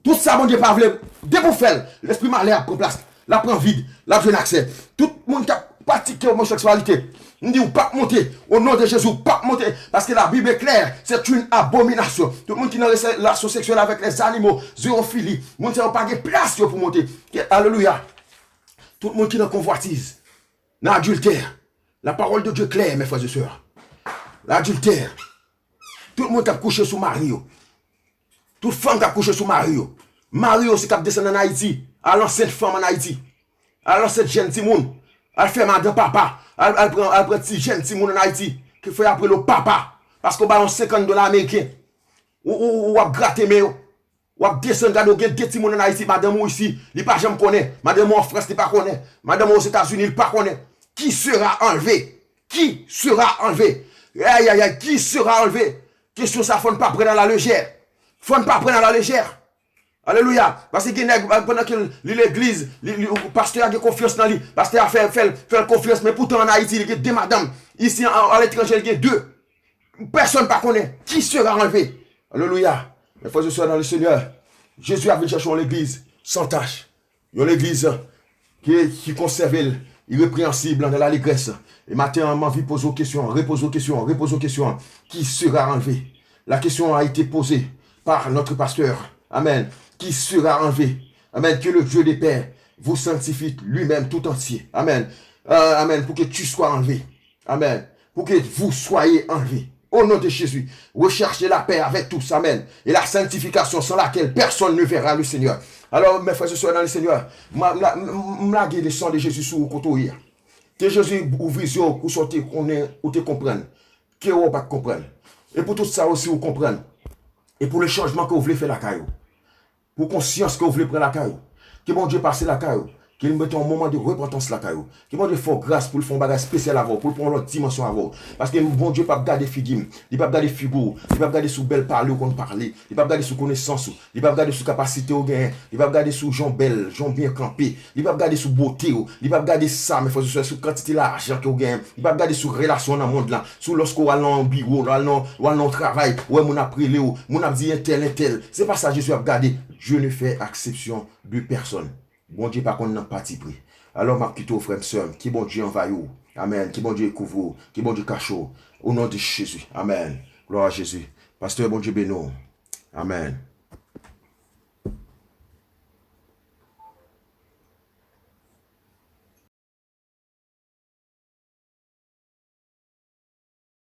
Tout sa Bondye pa vle, depi w fè l, lespri malen ap pran plas, l ap pran vid, l ap jwenn aksè. Tout moun k ap pratike omoseksyalite, m di ou p ap monte, o non de Jezi, ou p ap monte, paske la Bible est claire, c'est une abomination. Tout moun ki nan relasyon seksyèl avèk les animaux, zoofili, moun sa yo pa gen plas yo pou monte. Alelouya. Tout moun ki nan konvwatiz, nan adiltè, la parole de Dieu est claire, mes frères et sœurs. L'adultère. Tout moun k ap kouche sou mari yo. Tout fanm k ap kouche sou mari yo. Mari yo se k ap desann ann Ayiti, al ansent fanm ann Ayiti, al ansent jèn timoun, al fè madan papa, al, al pran, al pran ti jèn timoun ann Ayiti, ki fè yo ap rele w papa, paske w ba yo senkant dola ameriken. Ou, ou, ou ap grate men yo. W ap desann, gade, w gen de timoun ann Ayiti, madanm ou isi, li pa janm konnen. Madanm ou an Frans, li pa konnen. Madanm ou Ozetazini, li pa konnen. Qui sera enlevé? Qui sera enlevé? Ayayay, qui sera enlevé? Kesyon sa, fò n pa pran l a la lejè. Fò n pa pran l a la lejè. Alelouya. Paske gen nèg, pandan ke li legliz, li, li, pastè a gen konfyans nan li. Pastè a fè, fè, fè l konfyans, men poutan ann Ayiti, li gen de madanm. Isi, a, aletranje, li gen de. Pèsonn pa konnen. Qui sera enlevé? Alelouya. Mes frères et sœurs dans le Seigneur, Jezi ap vin chèche yon legliz san tach. Yon legliz ki, ki konsève l irepreyansib nan lalegrès. E maten an, m anvi poze w kesyon, repoze w kesyon, repoze w kesyon. Qui sera enlevé? La question a été posée par notre pasteur. Amen. Qui sera enlevé? Amen. Que le Dieu des pères vous sanctifie lui-même tout entier. Amen. Euh, amen. Pour que tu sois enlevé. Amen. Pour que vous soyez enlevés. Au nom de Jésus, recherchez la paix avec tous. Amen. Et la sanctification sans laquelle personne ne verra le Seigneur. Alors, mes frères et sœurs dans le Seigneur, m, m, m, m lage le sang de Jésus sou ou kote w ye a. Ke Jezi ouvri zye w pou sa w te konnen, ou te konprann. Ke w pa t konprann. E pou tout sa osi ou konprann. E pou le chanjman ke w vle fè lakay ou. Pou konsyans ke w vle pran lakay ou. Ke Bondye pase lakay ou. Ke l mete yon moman de repantans lakay ou. Ke Bondye fè w gras pou l fè yon bagay espesyal avè w, pou l pran yon lòt dimansyon avè w. Paske Bondye p ap gade figi m, li p ap gade figi w, li p ap gade sou bèl pale w konn pale, li p ap gade sou konesans ou, li p ap gade sou kapasite w genyen, li p ap gade sou jan w bèl, jan w byen kanpe, li p ap gade sou bote w, li p ap gade sa, men fò se sou kantite lajan ke w genyen, li p ap gade sou relasyon w nan mond lan, sou lòske w al nan yon biwo, w al nan, w al nan yon travay, w wè moun ap rele w, moun ap di entèl, entèl. Se pa sa Jezi ap gade. Dieu ne fait exception de personne. Bondye pa konn nan patipri. Alò, m ap kite w, frè m, sè m. Ke Bondye anvayi w. Amèn. Ke Bondye kouvri w. Ke Bondye kache w. O non de Jezi. Amèn. Glwa a Jezi. Pastè, Bondye beni w. Amèn.